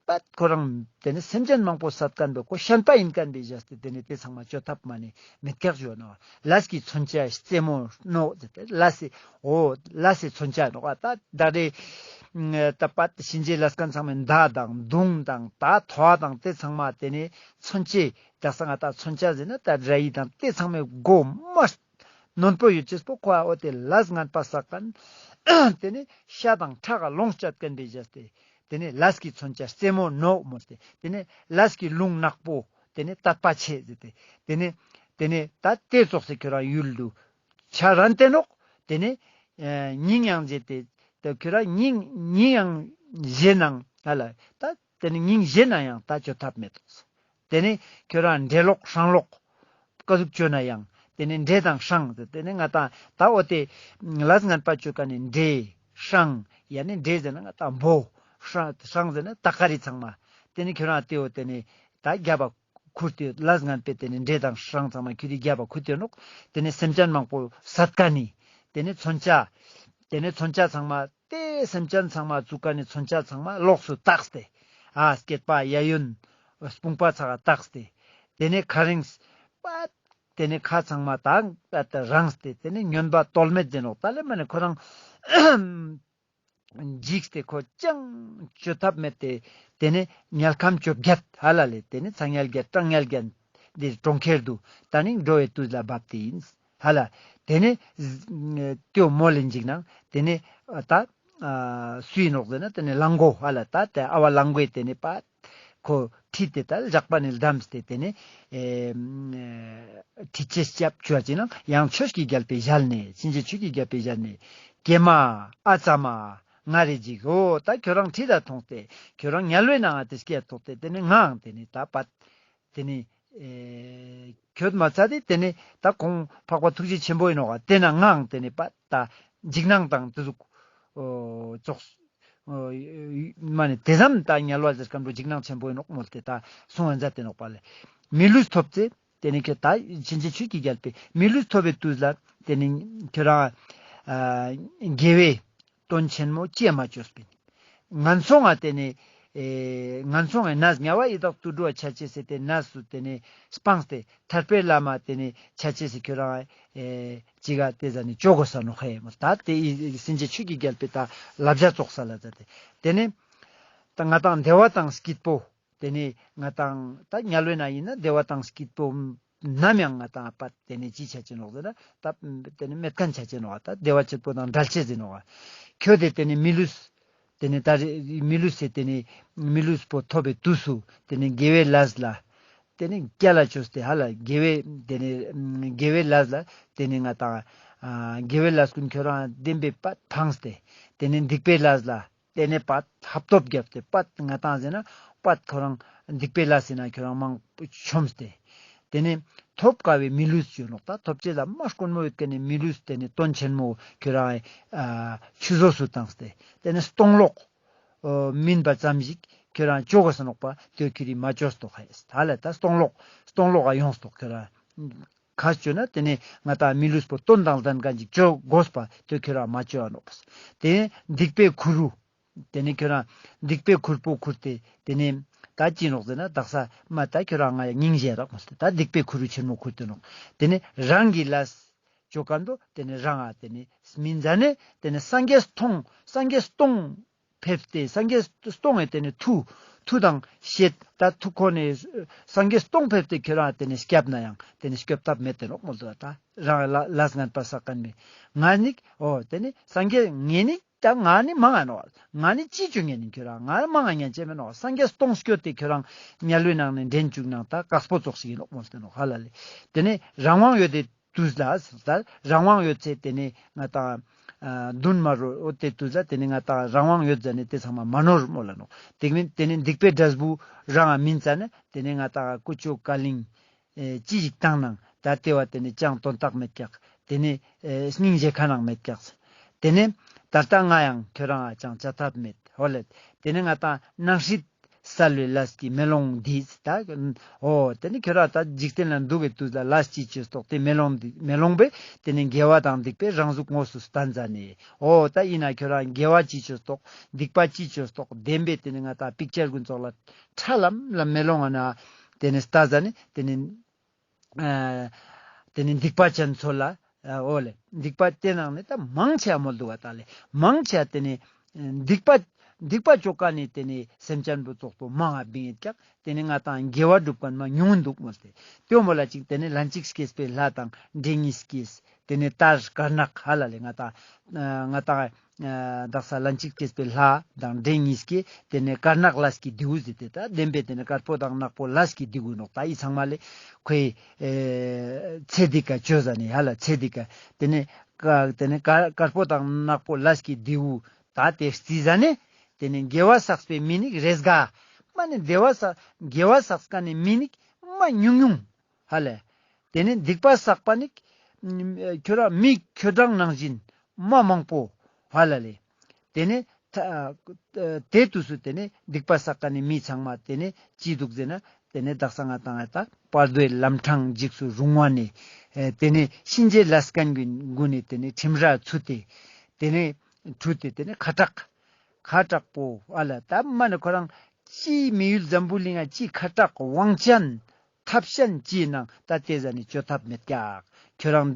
པད་ཁོ་རང་དེ་ནས་སེམས་ཅན་མང་པོ་བསད་མཁན་པོ་ཁོ་ཤན་པ་ཡིན་མཁན་པའི་བཞག་སྟེ་དེ་ནས་དེ་ཚང་མ་བཅོ་ཐབས་མ་ནས་མེད་ཀྱག་ཞུ་ནོག། ལས་ཀྱི་མཚོན་ཆ་རྩེ་མོ་རྣོ་ཟེར་ཏེ་ལས་སི་འོ་ལས་སི་མཚོན་ཆ་ནོག་ཨ། ད་ད་རེ་ད་པད་གཤིན་རྗེ་ལས་མཁན་ཚང་མའི་མདའ་དང་མདུང་དང་ད་ཐོ་བ་དང་དེ་ཚང་མ་དེ་ནས་མཚོན་ཆའི་དག་ས་ང་ཏང་མཚོན་ཆ་ཟེར་ན་ད་ར་ཡི་དང་དེ་ཚང་མའི་མགོ་མ་རྣོན་པོ་ཡོད་ཅེས་པོ་ཁོ་ཨ་འོ་དེ་ལས་ངན་པ་བསགས་མཁན་དེ་ནས་ཤ་དང་ཁྲག་ག་ལོངས་སྤྱད་མཁན་པའི་བཞག་སྟེ་དེ་ནས་ལས་ཀྱི་མཚོན་ཆ་རྩེ་མོ་རྣོ་མོ་སྟེ་དེ་ནས་ལས་ཀྱི་རླུང་ནག་པོ་དེ་ནས་དད་པ་ཆེ་ཟེར་ཏེ་དེ་ནས་དེ་ནས་ད་དེ་ཙོགས་སེ་ཁྱོད་རང་ཡུལ་དུ་ཆ་རན་ཏེ་ནོག། དེ་ནས་ཨ་སྙིང་ཡང་རྗེ་སྟེ་ད་ཁྱོད་རང་སྙིང་སྙིང་ཡང་རྗེ་ནང་ཧ་ལ་ད་དེ་ནས་སྙིང་རྗེ་ན་ཡང་ད་བཅོ་ཐབས་མེད་དོ། དེ་ནས་ཁྱོད་རང་འདྲེ་ལོག་སྲང་ལོག་ཀ་ཟུག་བཅོས་ན་ཡང་དེ་ནས་འདྲེ་དང་སྲང་དེ་ནས་ང་ཏང་ད་འོ་དེ་ལས་ངན་པ་བཅོ་མཁན་ནི་འདྲེ་སྲང་ཡ་ནི་འདྲེ་ཟེར་ན་ང་ཏང་འབོ། སྲང་སྲང་ཟེར་ན་ད་ཀ་རི་ཚང་མ། ཏེ་ནེ་ཁྱོ་རང་ཏེ་བོ་ཏེ་ནེ་ད་རྒྱབ་པ་ཁུར་ཏེ་ལས་ངན་པའི་ཏེ་ནེ་འདྲེ་དང་སྲང་ཚང་མ་ཁྱོ་རི་རྒྱབ་པ་ཁུར་ཏེ་ནོག། ཏེ་ནེ་སེམས་ཅན་མང་པོ་སད་ཀ་ནེ། ཏེ་ནེ་མཚོན་ཆ། ཏེ་ནེ་མཚོན་ཆ་ཚང་མ་ཏེ་སེམས་ཅན་ཚང་མ་ཙུགས་ཀ་ནེ་མཚོན་ཆ་ཚང་མ་ལོགས་སུ་བཏགས་ཏེ། ཨ་སྐེད་པ་གཡས་གཡོན་དཔུང་པ་ཚང་ང་བཏགས་ཏེ། ཏེ་ནེ་ཁ་རིང་པ། ཏེ་ནེ་ཁ་ཚང་མ་ད་རངས་ཏེ་ཏེ་ནེ་སྨྱོན་པ་དོལ་མེད་ཟེར་ནོག། ད་ལེ་མ་ནེ་ཁོ་རང་འཇིགས་ཏེ་ཁོ་ཅང་བཅོ་ཐབས་མེད་དེ། ཏེ་ནེ་དམྱལ་ཁམས་བཅོ་བརྒྱད་ཧ་ལ་ལེ། ཏེ་ནེ་ཚ་དམྱལ་བརྒྱད་གྲང་དམྱལ་བརྒྱད་འདིར་གྲོང་ཁྱེར་དུ་ད་ནི་འགྲོ་བའི་དུས་ལ་བབས་ཏེ་ཨིན་ཧ་ལ། ཏེ་ནེ་ཏེ་བོ་མོལ་ལེན་ཅིག་ནང་ཏེ་ནེ་ད་སུ་ཨིན་ནོག་ཟེར་ན་ཏེ་ནེ་གླང་མགོ་ཧ་ལ། ད་ཏེ་ཨ་བ་གླང་མགོའི་ཏེ་ནེ་པ་ཁོ་ཁྲིད་དེ་ད་ལེ་ཇག་པ་ནེ་བསྡམས་ཏེ་ཏེ་ནེ་ཨེ་ཁྲིད་ཅེས་སྐྱབས་བཅོལ་ཅིག་ནང་ཡང་ཆོས་ཀྱི་རྒྱལ་པོའི་ཞལ་ནེ་གཤིན་རྗེ་ཆོས་ཀྱི་རྒྱལ་པོའི་ཞལ་ནེ། ཀྱེ་མ་ཨ་ཙ་མ་ང་རེ་འཇིགས་འོ། ད་ཁྱོ་རང་ཁྲིད་ད་ཐོང་སྟེ་ཁྱོ་རང་དམྱལ་བའི་ནང་ང་ཏེ་སྐྱེ་ཐོག་སྟེ་ཏེ་ནེ་ངའང་ཏེ་ནེ་ད་པ་ཏེ་ནེ་ཨེ་ཁྱོད་མ་ཚད་དེ་ཏེ་ནེ་ད་ཁོང་འཕགས་པ་ཐུགས་རྗེ་ཆེན་པོ་ཨིན་ནོག་ག། ཏེ་ན་ངའང་ཏེ་ནེ་པ་ད་འཇིགས་སྣང་དང་ཏེ་ཟུག་ཨོ་ཙོགས་ཨོ་མ་ནེ་ཏེ་ཙམ་ད་དམྱལ་བ་ཟེར་ཁན་པོ་འཇིགས་སྣང་ཆེན་པོ་ཨིན་ནོག་མོལ་ཏེ་ད་གསུང་ང་མཛད་དེ་ནོག་པ་ལེ། མི་ལུས་ཐོབ་ཚེ་ཏེ་ནེ་ཁྱོད་ད་གཤིན་རྗེ་ཆོས་ཀྱི་རྒྱལ་པོའི་མི་ལུས་ཐོབ་པའི་དུས་ལ་ཏེ་ནེ་ཁྱོ་རང་ཨ་དགེ་བའི་དོན་ཆེན་མོ་ཅི་ཡང་མ་བཅོས་པིན། ངན་སོང་ང་ཏེ་ནེ་ཨེ་ངན་སོང་ངི་གནས་དམྱལ་བ་ཡི་དྭགས་དུད་འགྲོ་བ་ཆ་ཅེས་སི་ཏེ་གནས་སུ་ཏེ་ནེ་སྤངས་ཏེ་ཐར་པའི་ལམ་ཏེ་ནེ་ཆ་ཅེས་སི་ཁྱོ་རང་ཨེ་ཅི་ག་ཏེ་ཟ་ནེ་བཅོ་དགོས་ས་ནོག་ཧེ་མོ། ད་ཏེ་ཨི་གཤིན་རྗེ་ཆོས་ཀྱི་རྒྱལ་པོའི་ད་བསླབ་བྱ་ཙོགས་ས་ལ་ད་ཏེ་ཏེ་ནེ་ད་ང་དང་བདེ་བ་དང་སྐྱིད་པོ། ཏེ་ནེ་ང་དང་ད་དམྱལ་བའི་ནང་ཨིན་ན་བདེ་བ་དང་སྐྱིད་པོ་ནམ་ཡང་ང་དང་པ་ཏེ་ནེ་ཅི་ཆ་ཅེས་ནོག་ཟེར་ན་ད་ཏེ་ནེ་མེད་ཁན་ཆ་ཅེས་ནོག་ད་བདེ་བ་ཆེན་པོ་དང་བྲལ་ཅེས་ཟེར་ནོག་ཁྱོད་དེ་ཏེ་ནེ་མི་ལུས་ཏེ་ནེ་ད་རེ་མི་ལུས་སི་ཏེ་ནེ་མི་ལུས་པོ་ཐོབ་པའི་དུས་སུ་ཏེ་ནེ་དགེ་བའི་ལས་ལ་ཏེ་ནེ་རྒྱལ་ལ་བཅོས་ཏེ་ཧ་ལ་དགེ་བའི་ཏེ་ནེ་དགེ་བའི་ལས་ལ་ཏེ་ནེ་ང་དང་ཨ་དགེ་བའི་ལས་ཀུན་ཁྱོ་རང་བདེན་པའི་པ་ཕངས་ཏེ་ཏེ་ནེ་སྡིག་པའི་ལས་ལ་ཏེ་ནེ་པ་ཧབ་ཐོབ་བརྒྱབ་སྟེ་པ་ང་དང་ཟེར་ན་པ་ཁོ་རང་སྡིག་པའི་ལས་ཟེར་ན་ཁྱོ་རང་མང་པོ་ཆོམས་ཏེ། ཏེ་ནེ་ཐོབ་དཀའ་བའི་མི་ལུས་ཅོ་ནོག་ད་ཐོབ་ཅེས་ལ་མ་དཀོན་མོ་ཡོད་ཁན་ནི་མི་ལུས་ཏེ་ནེ་དོན་ཆེན་མོ་ཁྱོ་རང་ཨ་ཆུད་ཟོས་སུ་བཏང་སྟེ་ཏེ་ནེ་སྟོང་ལོག་ཨོ་མིན་པ་ཙམ་ཞིག་ཁྱོ་རང་ཅོ་དགོས་ས་ནོག་པ་ཏེ་ཁྱོ་རི་མ་ཅོས་ཏོག་ཧེ་ད་ལ་ད་སྟོང་ལོག་སྟོང་ལོག་ག་ཡོངས་ཏོག་ཁྱོ་རང་། ཁ་ཅོ་ན་ཏེ་ནེ་ང་དང་མི་ལུས་པོ་དོན་དང་ལྡན་ཁན་ཅིག་ཅོ་དགོས་པ་ཏེ་ཁྱོ་རང་མ་ཅོ་ཨ་ནོག་པ། ཏེ་ནེ་སྡིག་པའི་ཁུར་བོ། ཏེ་ནེ་ཁྱོ་རང་སྡིག་པའི་ཁུར་པོ་ཁུར་ཏེ་ཏེ་ནེ་ད་ཅི་ནོག་ཟེར་ན་དག་ས་མ་ད་ཁྱོ་རང་ང་ཡ་སྙིང་རྗེ་རག་མོ་སྟེ་ད་སྡིག་པའི་ཁུར་བོ་ཆེན་མོ་ཁུར་ཏེ་ནོག། ཏེ་ནེ་རང་གི་ལས་ཅོ་ཁན་པོ་ཏེ་ནེ་རང་ང་ཏེ་ནེ་སྨིན་ཟ་ནེ་ཏེ་ནེ་སངས་རྒྱས་སྟོང་སངས་རྒྱས་སྟོང་ཕེབས་ཏེ་སངས་རྒྱས་སྟོང་ངི་ཏེ་ནེ་མཐུ་མཐུ་དང་ཤེད་ད་མཐུ་ཁོ་ནེ་སངས་རྒྱས་སྟོང་ཕེབས་ཏེ་ཁྱོ་རང་ཏེ་ནེ་སྐྱབས་ན་ཡང་ཏེ་ནེ་སྐྱོབ་ཐབས་མེད་དེ་ནོག་མོལ་དུག་ད་རང་ལ་ལས་ངན་པ་བསགས་ཁན་མི་ང་ནི་ཨོ་ཏེ་ནེ་སངས་རྒྱས་ངེ་ནི་ད་ང་ནི་མང་ང་ནོག་ང་ནི་ཅི་ཅོ་ཉན་ནི་ཁྱོ་རང་ང་མང་ང་ཉན་ཅེས་མེད་ནོག་སངས་རྒྱས་སྟོང་སྐྱོད་དེ་ཁྱོ་རང་དམྱལ་བའི་ནང་ནེ་འདྲེན་བཅུག་ནང་ད་དཀགས་པོ་ཙོགས་ཤིག་ཨིན་ནོག་མོལ་ཏེ་ནོག་ཧ་ལ་ལེ། ཏེ་ནེ་རང་དབང་ཡོད་དེ་དུས་ལ་ཟེར་ད་རང་དབང་ཡོད་ཚེ་ཏེ་ནེ་ང་དང་ཨ་དུན་མ་རུ་འོ་ཏེ་དུས་ལ་ཏེ་ནེ་ང་དང་རང་དབང་ཡོད་ཟ་ནེ་ཏེ་ཚང་མ་མ་ནོར་མོལ་ལ་ནོག། ཏེ་མིན་ཏེ་ནེ་སྡིག་པའི་འབྲས་བུ་རང་ང་སྨིན་ཙ་ན་ཏེ་ནེ་ང་དང་ཀུ་ཅོ་ཀ་ལིང་ཨེ་ཅི་ཞིག་བཏང་ནང་ད་ཏེ་བ་ཏེ་ནེ་ཅང་དོན་དག་མེད་ཀྱག། ཏེ་ནེ་ཨེ་སྙིང་རྗེ་ཁ་ནང་མེད་ཀྱག། ཏེ་ནེ་ད་ལྟ་ང་ཡང་ཁྱོ་རང་ང་ཅང་བྱ་ཐབས་མེད་ཧོ་ལེ། ཏེ་ནེ་ང་དང་སྣང་སྲིད་གསལ་བའི་ལས་ཀྱི་མེ་ལོང་འདི་ད་ཨོ་ཏེ་ནེ་ཁྱོ་རང་ད་འཇིག་རྟེན་ལ་འདུག་གི་དུས་ལ་ལས་ཅི་ཅོས་ཏོག་ཏེ་མེ་ལོང་འདི་མེ་ལོང་པས་ཏེ་ནེ་དགེ་བ་དང་སྡིག་པའི་རང་གཟུགས་དངོས་སུ་བསྟན་ཟ་ནེ་ཨོ་ད་ཨིན་ན་ཁྱོ་རང་དགེ་བ་ཅི་ཅོས་ཏོག་སྡིག་པ་ཅི་ཅོས་ཏོག་བདེན་པའི་ཏེ་ནེ་ང་དང་པིག་ཅར་ཀུན་ཙོགས་ལ་ཁྲ་ལམ་ལམ་མེ་ལོང་ང་ན་ཏེ་ནེ་བལྟ་ཟ་ནེ་ཏེ་ནེ་ཨ་ཏེ་ནེ་སྡིག་པ་ཅན་ཚོ་ལ་ཨ་འོ་ལེ་སྡིག་པ་ཏེ་ནང་ནེ་ད་མང་ཆེ་བ་མོལ་དུག་ག་ད་ལེ་མང་ཆེ་བ་ཏེ་ནེ་སྡིག་པ་སྡིག་པ་ཅོ་ཁན་ནི་ཏེ་ནེ་སེམས་ཅན་པོ་ཙོགས་པོ་མང་ང་བིང་ངེད་ཀྱག། ཏེ་ནེ་ང་དང་དགེ་བ་སྒྲུབ་ཁན་མ་ཉུང་ངུན་དུག་མོལ་ཏེ་ཏེ་བོ་མོལ་ལ་ཅིག་ཏེ་ནེ་ལན་གཅིག་སྐྱེས་པའི་ལྷ་དང་འདྲེ་གཉིས་སྐྱེས། ཏེ་ནེ་དར་དཀར་ནག་ཧ་ལ་ལེ་ང་དང་ང་དང་ཨ་དག་ས་ལན་གཅིག་སྐྱེས་པའི་ལྷ་དང་འདྲེ་གཉིས་ཀྱིས་ཏེ་ནེ་དཀར་ནག་ལས་ཀྱི་རྡེའུ་ཟེར་ཏེ་ད་བདེན་པའི་ཏེ་ནེ་དཀར་པོ་དང་ནག་པོ་ལས་ཀྱི་རྡེའུ་ནོག། ད་ཨི་ཚང་མ་ལེ་ཁོའི་ཨེ་ཚེ་འདི་ཀ་ཅོ་ཟ་ནེ་ཧ་ལ་ཚེ་འདི་ཀ་ཏེ་ནེ་ཀ་ཏེ་ནེ་དཀར་དཀར་པོ་དང་ནག་པོ་ལས་ཀྱི་རྡེའུ་ད་ཏེ་རྩི་ཟ་ནེ་ཏེ་ནེ་དགེ་བ་བསགས་པའི་མི་ནི་རེས་འགའ་མ་ནེ་དགེ་བ་བསགས་དགེ་བ་བསགས་ཁན་ནི་མི་ནི་མ་ཉུང་ཉུང་ཧ་ལ། ཏེ་ནེ་སྡིག་པ་བསགས་པ་ནི་ཁྱོ་རང་མི་ཁྱོ་རང་ནང་བཞིན་མ་མང་པོ་ཧ་ལ་ལེ། ཏེ་ནེ་ ཐ་ཨ་དེ་དུས་སུ་དེ་ནས་སྡིག་པ་བསགས་མཁན་ནི་མི་ཚང་མ་དེ་ནས་ཅི་འདུག་ཟེར་ན། དེ་ནས་དག་ས་ང་ཏང་ད་བར་དོའི་ལམ་འཕྲང་འཇིགས་སུ་རུང་བ་ནས། ཨེ་དེ་ནས་གཤིན་རྗེ་ལས་མཁན་གུན་ནས་དེ་ནས་ཁྲིམས་ར་ཚུད་དེ། དེ་ནས་ཁྲུས་ཏེ་དེ་ནས་ཁ་གྲག་ཁ་གྲག་པོ་ཨ་ལ་ད་མ་ནི་ཁོ་རང་ཅི་མི་ཡུལ་འཛམ་བུ་གླིང་ང་ཅི་ཁ་གྲག་དབང་ཅན་ཐབས་ཤེས་ཅི་ནང་ད་དེ་ཟ་ནི་བཅོ་ཐབས་མེད་ཀྱག་ཁྱོད་རང་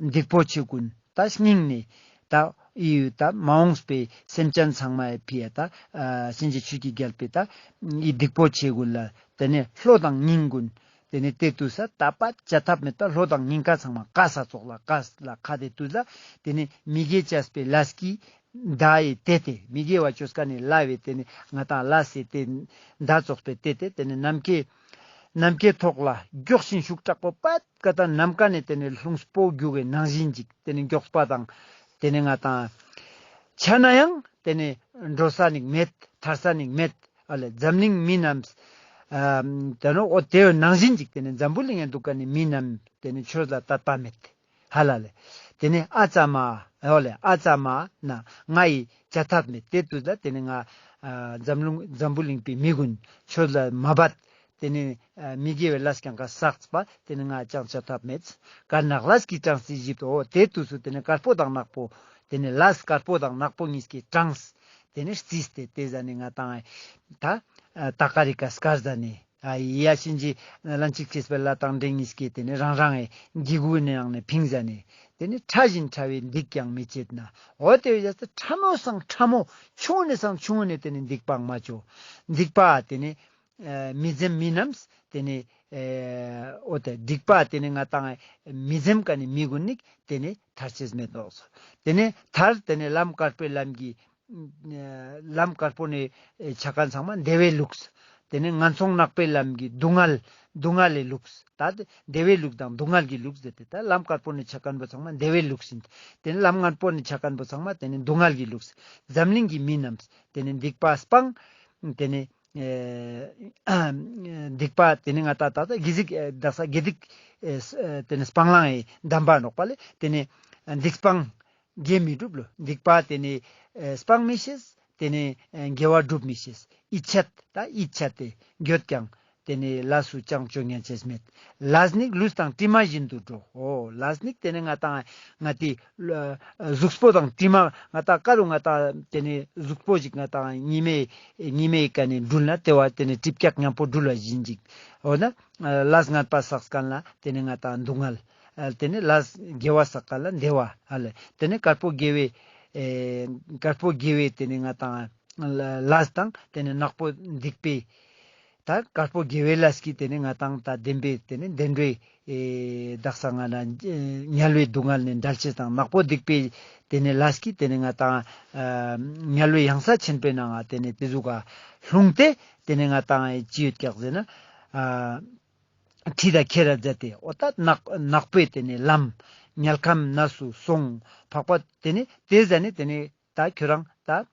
སྡིག་པོ་ཆེ་གུན་ད་སྙིང་ནས་ད་ཨི་ཡུལ་ད་མ་འོངས་པའི་སེམས་ཅན་ཚང་མའི་ཕི་ཡ་ད་ཨ་གཤིན་རྗེ་ཆོས་ཀྱི་རྒྱལ་པོའི་ད་ཨི་སྡིག་པོ་ཆེ་གུན་ལ་དེ་ནས་བློ་དང་སྙིང་གུན་དེ་ནས་དེ་དུས་ས་ད་པ་བཅོ་ཐབས་མེད་པ་བློ་དང་སྙིང་ཁ་ཚང་མ་བཀག་ས་ཙོགས་ལ་བཀག་ལ་ཁ་དེ་དུས་ལ་དེ་ནས་མི་དགེ་བཅས་པའི་ལས་ཀྱིས་མདའ་ཡིས་བཏེགས་ཏེ་མི་དགེ་བ་བཅོ་མཁན་ནི་ལས་པའི་དེ་ནས་ང་ཏང་ལས་སི་དེ་མདའ་ཙོགས་པའི་བཏེགས་ཏེ་དེ་ནས་ནམ་མཁའི་ནམ་མཁའི་ཐོག་ལ་མགྱོགས་ཤིང་ཤུགས་དྲག་པོ་པད་ཀ་ཏང་ནམ་མཁའ་ནས་དེ་ནས་རླུང་པོ་རྒྱུག་གི་ནང་བཞིན་ཅིག་དེ་ནས་མགྱོགས་པ་དང་དེ་ནས་ང་ཏང་ཆ་ན་ཡང་དེ་ནས་འགྲོ་ས་ནིག་མེད། ཐར་ས་ནིག་མེད། ཨ་ལེ་འཛམ་གླིང་མི་རྣམས་ཨ་དེ་ནོ་འོ་དེ་ནང་བཞིན་ཅིག་དེ་ནས་འཛམ་བུ་གླིང་ང་འདུག་མཁན་ནི་མི་རྣམས་དེ་ནས་ཆོས་ལ་དད་པ་མེད། ཧ་ལ་ལེ། དེ་ནས་ཨ་ཙ་མ་འོ་ལེ་ཨ་ཙ་མ་ན་ང་ཡི་བཅོ་ཐབས་མེད། དེ་དུས་ལ་དེ་ནས་ང་ཨ་འཛམ་གླིང་འཛམ་བུ་གླིང་པའི་མི་གུན་ཆོས་ལ་མ་འབད། དེ་ནས་ཨ་མི་དགེ་བའི་ལས་ཀྱང་ཀ་བསགས་པ་དེ་ནས་ང་ཅང་བཅོ་ཐབས་མེད། དཀར་ནག་ལས་ཀྱི་གྲངས་སུ་བཞིན་དུ་འོ་དེ་དུས་སུ་དེ་ནས་དཀར་པོ་དང་ནག་པོ་དེ་ནས་ལས་དཀར་པོ་དང་ནག་པོ་གཉིས་ཀྱི་གྲངས་དེ་ནས་རྩིས་ཏེ་དེ་ཟ་ནི་ང་ཏང་ད་ཨ་ད་ཀ་རི་ཀ་སྐར་ཟ་ནི། ཨ་ཡ་གཤིན་རྗེ་ལན་གཅིག་སྐྱེས་པའི་ལྷ་དང་འདྲེ་གཉིས་ཀྱིས་དེ་ནས་རང་རང་གི་སྐུ་ནང་ནས་ཕིང་ཟ་ནི། དེ་ནས་ཕྲ་ཞིང་ཕྲ་བའི་སྡིག་ཀྱང་མི་བྱེད་ན། འོ་དེ་བས་ཏེ་ཕྲ་མོ་སང་ཕྲ་མོ་ཆུང་ངུ་ནས་སང་ཆུང་ངུ་ནས་དེ་ནས་སྡིག་པ་མ་བཅོ། སྡིག་པ་དེ་ནས་ཨ་མི་འཛེམ་མི་རྣམས་དེ་ནས་ཨ་འོ་དེ་སྡིག་པ་དེ་ནས་ང་ཏང་མི་འཛེམ་མཁན་ནི་མི་གུན་ནི་དེ་ནས་ཐར་ཅེས་མེད་དོ། དེ་ནས་ཐར་དེ་ནས་ལམ་དཀར་པོའི་ལམ་གྱི་ལམ་དཀར་པོ་ནས་ཆ་མཁན་ཚང་མ་བདེ་བའི་ལུགས། དེ་ནས་ངན་སོང་ནག་པོའི་ལམ་གྱི་སྡུག་བསྔལ་སྡུག་བསྔལ་ལི་ལུགས། ད་བདེ་བའི་ལུགས་དང་སྡུག་བསྔལ་གྱི་ལུགས་ཟེར་ཏེ་ད་ལམ་དཀར་པོ་ནས་ཆ་མཁན་པོ་ཚང་མ་བདེ་བའི་ལུགས་ཡིན། དེ་ནས་ལམ་ངན་པོ་ནས་ཆ་མཁན་པོ་ཚང་མ་དེ་ནས་སྡུག་བསྔལ་གྱི་ལུགས། འཛམ་གླིང་གི་མི་རྣམས་དེ་ནས་སྡིག་པ་སྤང་། དེ་ནས་ཨེ་སྡིག་པ་དེ་ནས་ང་ཏང་ད་ལྟ་དགེ་སྡིག་ཨེ་དག་ས་དགེ་སྡིག་ཨེ་ཨེ་དེ་ནས་སྤང་བླང་ཨེ་གདམས་པ་ནོག་པ་ལེ། དེ་ནས་སྡིག་སྤང་དགེ་མི་སྒྲུབ་ལོ། སྡིག་པ་དེ་ནས་ཨེ་སྤང་མི་ཤེས། དེ་ནས་ཨེ་དགེ་བ་སྒྲུབ་མི་ཤེས། ཡིད་ཆད་ད་ཡིད་ཆད་དེ་འགྱོད་ཀྱང་དེ་ནས་ལས་སུ་ཅང་བཅོ་ཉན་ཅེས་མེད། ལས་ནི་ལུས་དང་གྲིབ་མ་བཞིན་དུ་འགྲོ། འོ་ལས་ནི་དེ་ནས་ང་ཏང་ང་ཏི་ལ་གཟུགས་པོ་དང་གྲིབ་མ་ང་ཏང་ཀ་རུ་ང་ཏང་དེ་ནས་གཟུགས་པོ་ཞིག་ང་ཏང་ཉི་མའི་ཉི་མའི་ཀ་ནས་འགྲུལ་ན་དེ་བ་དེ་ནས་གྲིབ་ཀྱག་མཉམ་པོ་འགྲུལ་བ་བཞིན་ཅིག་འོ་ན་ལས་ངན་པ་བསགས་མཁན་ལ་དེ་ནས་ང་ཏང་སྡུག་བསྔལ། ཨ་དེ་ནས་ལས་དགེ་བ་བསགས་མཁན་ལ་བདེ་བ། ཨ་ལེ་དེ་ནས་དཀར་པོ་དགེ་བའི་ཨེ་དཀར་པོ་དགེ་བའི་དེ་ནས་ང་ཏང་ལ་ལས་དང་དེ་ནས་ནག་པོ་སྡིག་པའི་ད་དཀར་པོ་དགེ་བའི་ལས་ཀྱིས་དེ་ནས་ང་ཏང་ད་བདེན་པའི་དེ་ནས་བདེ་འགྲོའི་ཨེ་དག་ས་ང་ན་དམྱལ་བའི་སྡུག་བསྔལ་ནས་འབྲལ་ཅེས་དང་ནག་པོ་སྡིག་པའི་དེ་ནས་ལས་ཀྱིས་དེ་ནས་ང་ཏང་ཨ་དམྱལ་བའི་གཡང་ས་ཆེན་པོའི་ནང་ང་དེ་ནས་དེ་ཟུག་ག་ལྷུང་སྟེ་དེ་ནས་ང་ཏང་ཨེ་ཅི་ཡོད་ཀྱག་ཟེར་ན་ཨ་ཁྲིད་ད་ཁྱེར་ར་མཛད་དེ་འོ་ད་ནག་ནག་པོའི་དེ་ནས་ལམ་དམྱལ་ཁམས་ནས་སུ་སོང་། འཕགས་པ་དེ་ནས་དེ་ཟ་ནས་དེ་ནས་ད་ཁྱོད་རང་ད་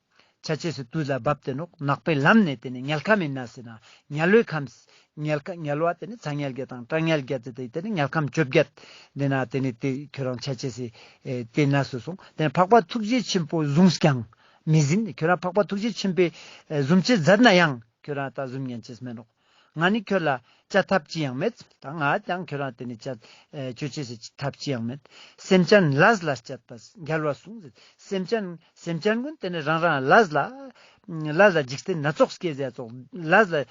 ཆ་ཅེས་སི་དུས་ལ་བབ་སྟེ་ནོག་ནག་པོའི་ལམ་ནས་དེ་ནས་དམྱལ་ཁམས་ཡིན་ན་ཟེར་ན་དམྱལ་བའི་ཁམས་དམྱལ་ཁ་དམྱལ་བ་དེ་ནས་ཚ་དམྱལ་བརྒྱད་དང་གྲང་དམྱལ་བརྒྱད་ཟེར་ཏེ་དེ་ནས་དམྱལ་ཁམས་བཅོ་བརྒྱད་དེ་ན་དེ་ནས་དེ་ཁྱོད་རང་ཆ་ཅེས་སི་ཨེ་དེ་ནས་སུ་སོང་། དེ་ནས་འཕགས་པ་ཐུགས་རྗེ་ཆེན་པོ་བཟུང་ཀྱང་མི་ཟིན། ཁྱོད་རང་འཕགས་པ་ཐུགས་རྗེ་ཆེན་པོས་ཨེ་བཟུང་ཅེས་མཛད་ན་ཡང་ཁྱོད་རང་ད་བཟུང་ཉན་ཅེས་མེད་ནོག་ང་ནི་ཁྱོད་ལ་བཅོ་ཐབས་ཅི་ཡང་མེད། ད་ང་ཡང་ཁྱོད་རང་དེ་ནས་བཅོ་ཨེ་བཅོ་ཅེས་སི་ཐབས་ཅི་ཡང་མེད། སེམས་ཅན་ལས་ལ་སྤྱད་པ་རྒྱལ་བས་གསུངས་ཟེར། སེམས་ཅན་སེམས་ཅན་ཀུན་དེ་ནས་རང་རང་ལས་ལ་ལས་ལ་འཇིག་རྟེན་སྣ་ཚོགས་སྐྱེ་ཟེར་ཙོགས་ལས་ལ་ཨེ་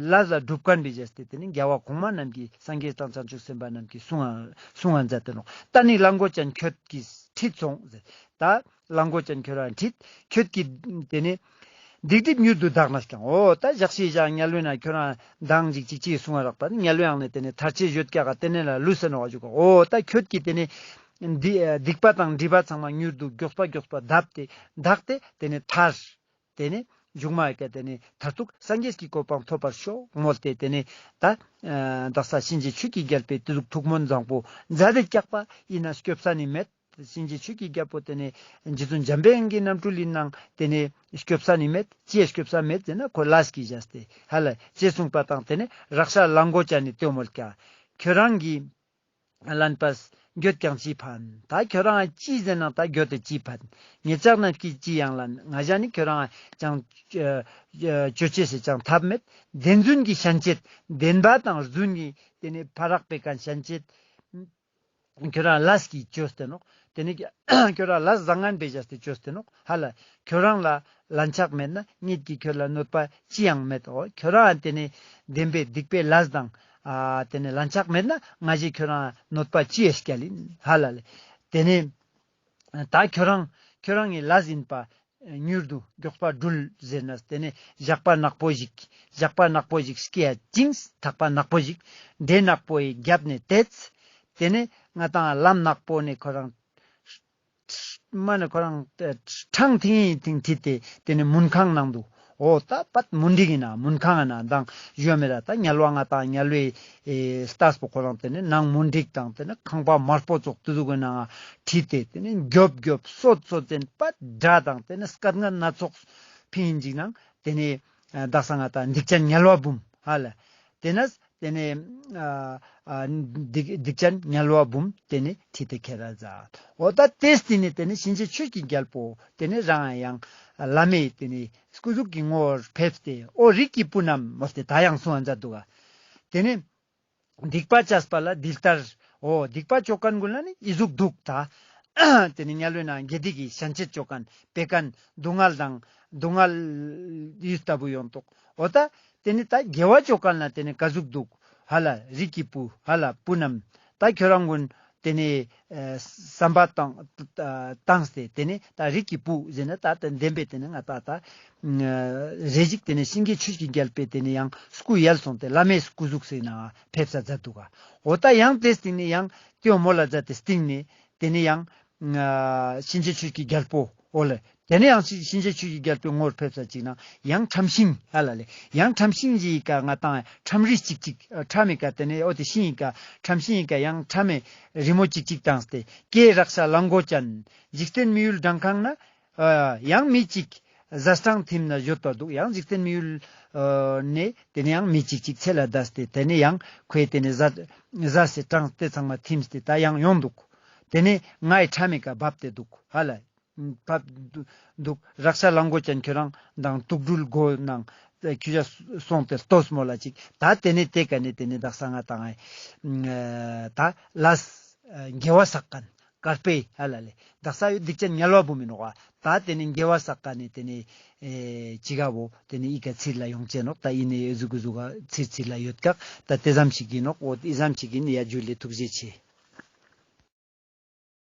ལས་ལ་སྒྲུབ་མཁན་པའི་རྒྱལ་སྲས་དེ་ནས་རྒྱལ་བ་གོང་མ་རྣམས་ཀྱིས་སངས་རྒྱས་དང་བྱང་ཆུབ་སེམས་དཔའ་རྣམས་ཀྱིས་གསུང་ང་གསུང་ང་མཛད་དེ་ནོག་ད་ནི་གླང་མགོ་ཅན་ཁྱོད་ཀྱིས་ཁྲིད་སོང་ཟེར། ད་གླང་མགོ་ཅན་ཁྱོད་རང་ཁྲིད། ཁྱོད་ཀྱིས་དེ་ནས་སྡིག་སྒྲིབ་མྱུར་དུ་དག་ན་ཀྱང་། འོ་ད་ཞག་ཤས་ཤིག་དམྱལ་བའི་ནང་ཁྱོད་རང་མདང་ཅིག་ཅིག་ཅིག་གསུང་བ་རག་པ་ནི་དམྱལ་བའི་ནང་ནས་དེ་ནས་ཐར་ཅེས་ཡོད་ཀྱག་ག་དེ་ནས་ལ་ལུས་ས་ནོག་བ་ཞུ་ག་འོ་ད་ཁྱོད་ཀྱིས་དེ་ནས་སྡིག་སྡིག་པ་དང་སྒྲིབ་པ་ཚང་མ་མྱུར་དུ་མགྱོགས་པ་མགྱོགས་པ་བརྡབས་ཏེ་དག་སྟེ་དེ་ནས་ཐར། དེ་ནས་མཇུག་མ་ཡི་ཀ་དེ་ནས་མཐར་ཐུག་སངས་རྒྱས་ཀྱི་གོ་འཕང་ཐོབ་པར་ཤོག་མོལ་ཏེ་དེ་ནས་ད་ཨ་དག་ས་གཤིན་རྗེ་ཆོས་ཀྱི་རྒྱལ་པོས་དེ་ཟུག་ཐུགས་སྨོན་བཟང་པོ་མཛད་དེ་ཀྱག་པ་ཡིན་ན་སྐྱོབ་ས་ནི་མེད། གཤིན་རྗེ་ཆོས་ཀྱི་རྒྱལ་པོ་དེ་ནས་རྗེ་བཙུན་འཇམ་དཔལ་དབྱངས་ཀྱི་རྣམ་སྤྲུལ་ཡིན་ནའང་དེ་ནས་སྐྱོབ་ས་ནི་མེད། ཅི་ཡ་སྐྱོབ་ས་མེད་ཟེར་ན་ཁོ་ལས་ཀྱིས་བཞག་སྟེ་ཧ་ལ་ཅེས་གསུངས་པ་དང་དེ་ནས་རཀྴ་གླང་མགོ་ཅན་ནི་དེ་མོལ་ཀྱག་ཁྱོད་རང་གིས་ ལན་པས་འགྱོད་ཀྱང་ཅི་ཕན། ད་ཁྱོ་རང་ཅི་ཟེར་ན་ད་འགྱོད་དེ་ཅི་ཕན། ངེད་ཅག་ན་ཀི་ཅི་ཡང་ལན་ང་ཞ་ནི་ཁྱོ་རང་ཅང་ཅོ་ཅེས་སི་ཅང་ཐབས་མེད། བདེན་རྫུན་གྱི་ཤན་ཆེད། བདེན་པ་དང་རྫུན་གྱི་དེ་ནི་ཕ་རག་པའི་ཀན་ཤན་ཆེད། ཁྱོ་རང་ལས་ཀྱི་ཅོས་ཏེ་ནོག་དེ་ནི་ཁྱོ་རང་ལས་བཟང་ངན་བེ་ཞས་ཏེ་ཅོས་ཏེ་ནོག་ཧ་ལ། ཁྱོ་རང་ལ་ལན་ཆགས་མེད་ན་ངེད་ཀྱི་ཁྱོ་ལ་གནོད་པ་ཅི་ཡང་མེད་འོ། ཁྱོ་རང་དེ་ནི་བདེན་པའི་སྡིག་པའི་ལས་དང་ཨ་དེ་ནི་ལན་ཆགས་མེད་ན་ང་ཞའི་ཁྱོ་རང་གནོད་པ་ཅི་ཡང་སྐྱལ་ཡིན་ཧ་ལ་ལེ། དེ་ནི་ད་ཁྱོ་རང་ཁྱོ་རང་གི་ལས་ཡིན་པ་མྱུར་དུ་མགྱོགས་པ་སྒྲུལ་ཟེར་ན་དེ་ནི་ཞགས་པ་ནག་པོ་ཞིག་ཞགས་པ་ནག་པོ་ཞིག་སྐྱེ་ཡ་ཅིང་ཐག་པ་ནག་པོ་ཞིག་འདྲེ་ནག་པོའི་རྒྱབ་ནས་དེད། དེ་ནི་ང་དང་ལམ་ནག་པོ་ནས་ཁོ་རང་མ་ནི་ཁོ་རང་ཨེ་འཕྲང་ཐིང་ཐིང་ཁྲིད་དེ་དེ་ནི་མུན་ཁང་ནང་དུ་འོ་ད་པད་མུན་དིག་ཡིན་ན་མུན་ཁང་ཡིན་ན་མདང་ཞུ་མེད་ད་ད་དམྱལ་བ་ང་དང་དམྱལ་བའི་ཨེ་ལྟས་པོ་ཁོ་རང་དེ་ནི་ནང་མུན་དིག་དང་དེ་ནི་ཁང་པ་དམར་པོ་ཙོགས་དེ་ཟུག་གི་ནང་ཁྲིད་དེ་དེ་ནི་མགྱོབ་མགྱོབ་སོད་སོད་དེ་ནི་པད་དགྲ་དང་དེ་ནི་སྐད་ངན་སྣ་ཚོགས་ཕིང་ཡིན་ཅིག་ནང་དེ་ནི་ཨ་དག་ས་ང་དང་སྡིག་ཅན་དམྱལ་བ་འབུམ་ཧ་ལ། དེ་ནས་དེ་ནས་ཨ་ཨ་སྡིག་སྡིག་ཅན་དམྱལ་བ་འབུམ་དེ་ནས་ཁྲིད་དེ་ཁྱེར་ར་མཛད། འོ་ད་དེ་སྟིང་ནས་དེ་ནས་གཤིན་རྗེ་ཆོས་ཀྱི་རྒྱལ་པོ་དེ་ནས་རང་ཡང་བླ་མའི་དེ་ནས་སྐུ་གཟུགས་ཀྱི་ངོ་བོར་ཕེབས་ཏེ་འོ་རིགས་ཀྱི་བུ་རྣམས་མོས་ཏེ་ད་ཡང་གསུང་ང་མཛད་འདུག་ག་དེ་ནས་སྡིག་པ་བཅས་པ་ལ་འདི་ལྟར། འོ་སྡིག་པ་ཅོ་མཁན་ཀུན་ལ་ནི་འི་ཟུག་འདུག་ད། དེ་ནི་དམྱལ་བའི་ནང་དགེ་སྡིག་གི་ཤན་ཆེད་ཅོ་མཁན་པེ་མཁན་སྡུག་བསྔལ་དང་སྡུག་བསྔལ་ཡུལ་ལྟ་བུ་ཡོང་འདུག་འོ་ད་དེ་ནི་ད་དགེ་བ་ཅོ་མཁན་ལ་དེ་ནི་ག་ཟུག་འདུག་ཧ་ལ་རིགས་ཀྱི་བུ་ཧ་ལ་བུ་རྣམས་ད་ཁྱོ་རང་ཀུན་དེ་ནི་ཨ་བསམ་པ་བཏང་བཏང་སྟེ་དེ་ནི་ད་རིགས་ཀྱི་བུ་ཟེར་ན་ད་དེ་བདེན་པའི་དེ་ནི་ང་ད་ད་རེ་ཞིག་དེ་ནི་གཤིན་རྗེ་ཆོས་ཀྱི་རྒྱལ་པོའི་དེ་ནི་ཡང་སྐུ་ཡལ་སོང་སྟེ་བླ་མའི་སྐུ་གཟུགས་སི་ནང་ཕེབས་ས་མཛད་འདུག་ག་འོ་ད་ཡང་དེ་སྟིང་ནས་ཡང་དེའོ་མོལ་ལ་མཛད་དེ་སྟིང་ནས་དེ་ནི་ཡང་ཨ་གཤིན་རྗེ་ཆོས་ཀྱི་རྒྱལ་པོ་འོ་ལེ། དེ་ནས་ཡང་གཤིན་རྗེ་ཆོས་ཀྱི་རྒྱལ་པོའི་ངོར་ཕེབས་ས་ཅིག་ནང་ཡང་ཁྲམ་ཤིང་ཧ་ལ་ལེ། ཡང་ཁྲམ་ཤིང་ཞིག་གི་ཀ་ང་དང་ཁྲམ་རིས་ཅིག་ཅིག་ཨ་ཁྲམ་མི་ཀ་དེ་ནས་འོ་དེ་ཤིང་ཡི་ཀ་ཁྲམ་ཤིང་ཡི་ཀ་ཡང་ཁྲམ་མི་རི་མོ་ཅིག་ཅིག་བཏང་སྟེ་ཀྱེ་རཀྵ་གླང་མགོ་ཅན། འཇིག་རྟེན་མི་ཡུལ་བྲང་ཁང་ན། ཨ་ཡང་མི་གཅིག་ཟས་དྲངས་ཐིམ་ན་བཞོད་པ་འདུག་ཡང་འཇིག་རྟེན་མི་ཡུལ་ཨ་ནས་དེ་ནས་ཡང་མི་གཅིག་ཅིག་ཚེ་ལ་འདས་ཏེ་དེ་ནས་ཡང་ཁོས་དེ་ནས་ཟས་ཟས་སི་དྲངས་ཏེ་ཚང་མ་ཐིམ་སྟེ་ད་ཡང་ཡོང་འདུག་དེ་ནས་ངའི་ཁྲམ་མི་ཀ་བབས་ཏེ་འདུག་ཧ་ལ། བབས་འདུག་རཀྵ་གླང་མགོ་ཅན་ཁྱོ་རང་དང་དུག་སྦྲུལ་མགོ་ནང་ཁྱོ་ཞ་སོང་སྟེ་ལྟོས་མོལ་ལ་ཅིག་ད་དེ་ནས་དེ་ཀ་ནས་དེ་ནས་དག་ས་ང་དང་ཨ་ད་ལས་དགེ་བ་བསགས་མཁན་དཀར་པོའི་ཧ་ལ་ལེ། དག་ས་ཡོད་སྡིག་ཅན་དམྱལ་བ་འབུམ་མི་ནོག་པ། ད་དེ་ནས་དགེ་བ་བསགས་མཁན་ནི་དེ་ནས་ཨེ་ཅི་ག་བོ་དེ་ནས་ཨི་ཀ་ཚིར་ལ་ཡོང་ཅེ་ནོག་ད་ཨི་ནས་ཨེ་ཟུག་གི་ཟུག་ག་ཚིར་ཚིར་ལ་ཡོད་ཀག་ད་དེ་ཙམ་ཞིག་ཡིན་ནོག་འོ་དེ་ཙམ་ཞིག་ཡིན། ཡ་ཇུ་ལེ། ཐུགས་རྗེ་ཆེ།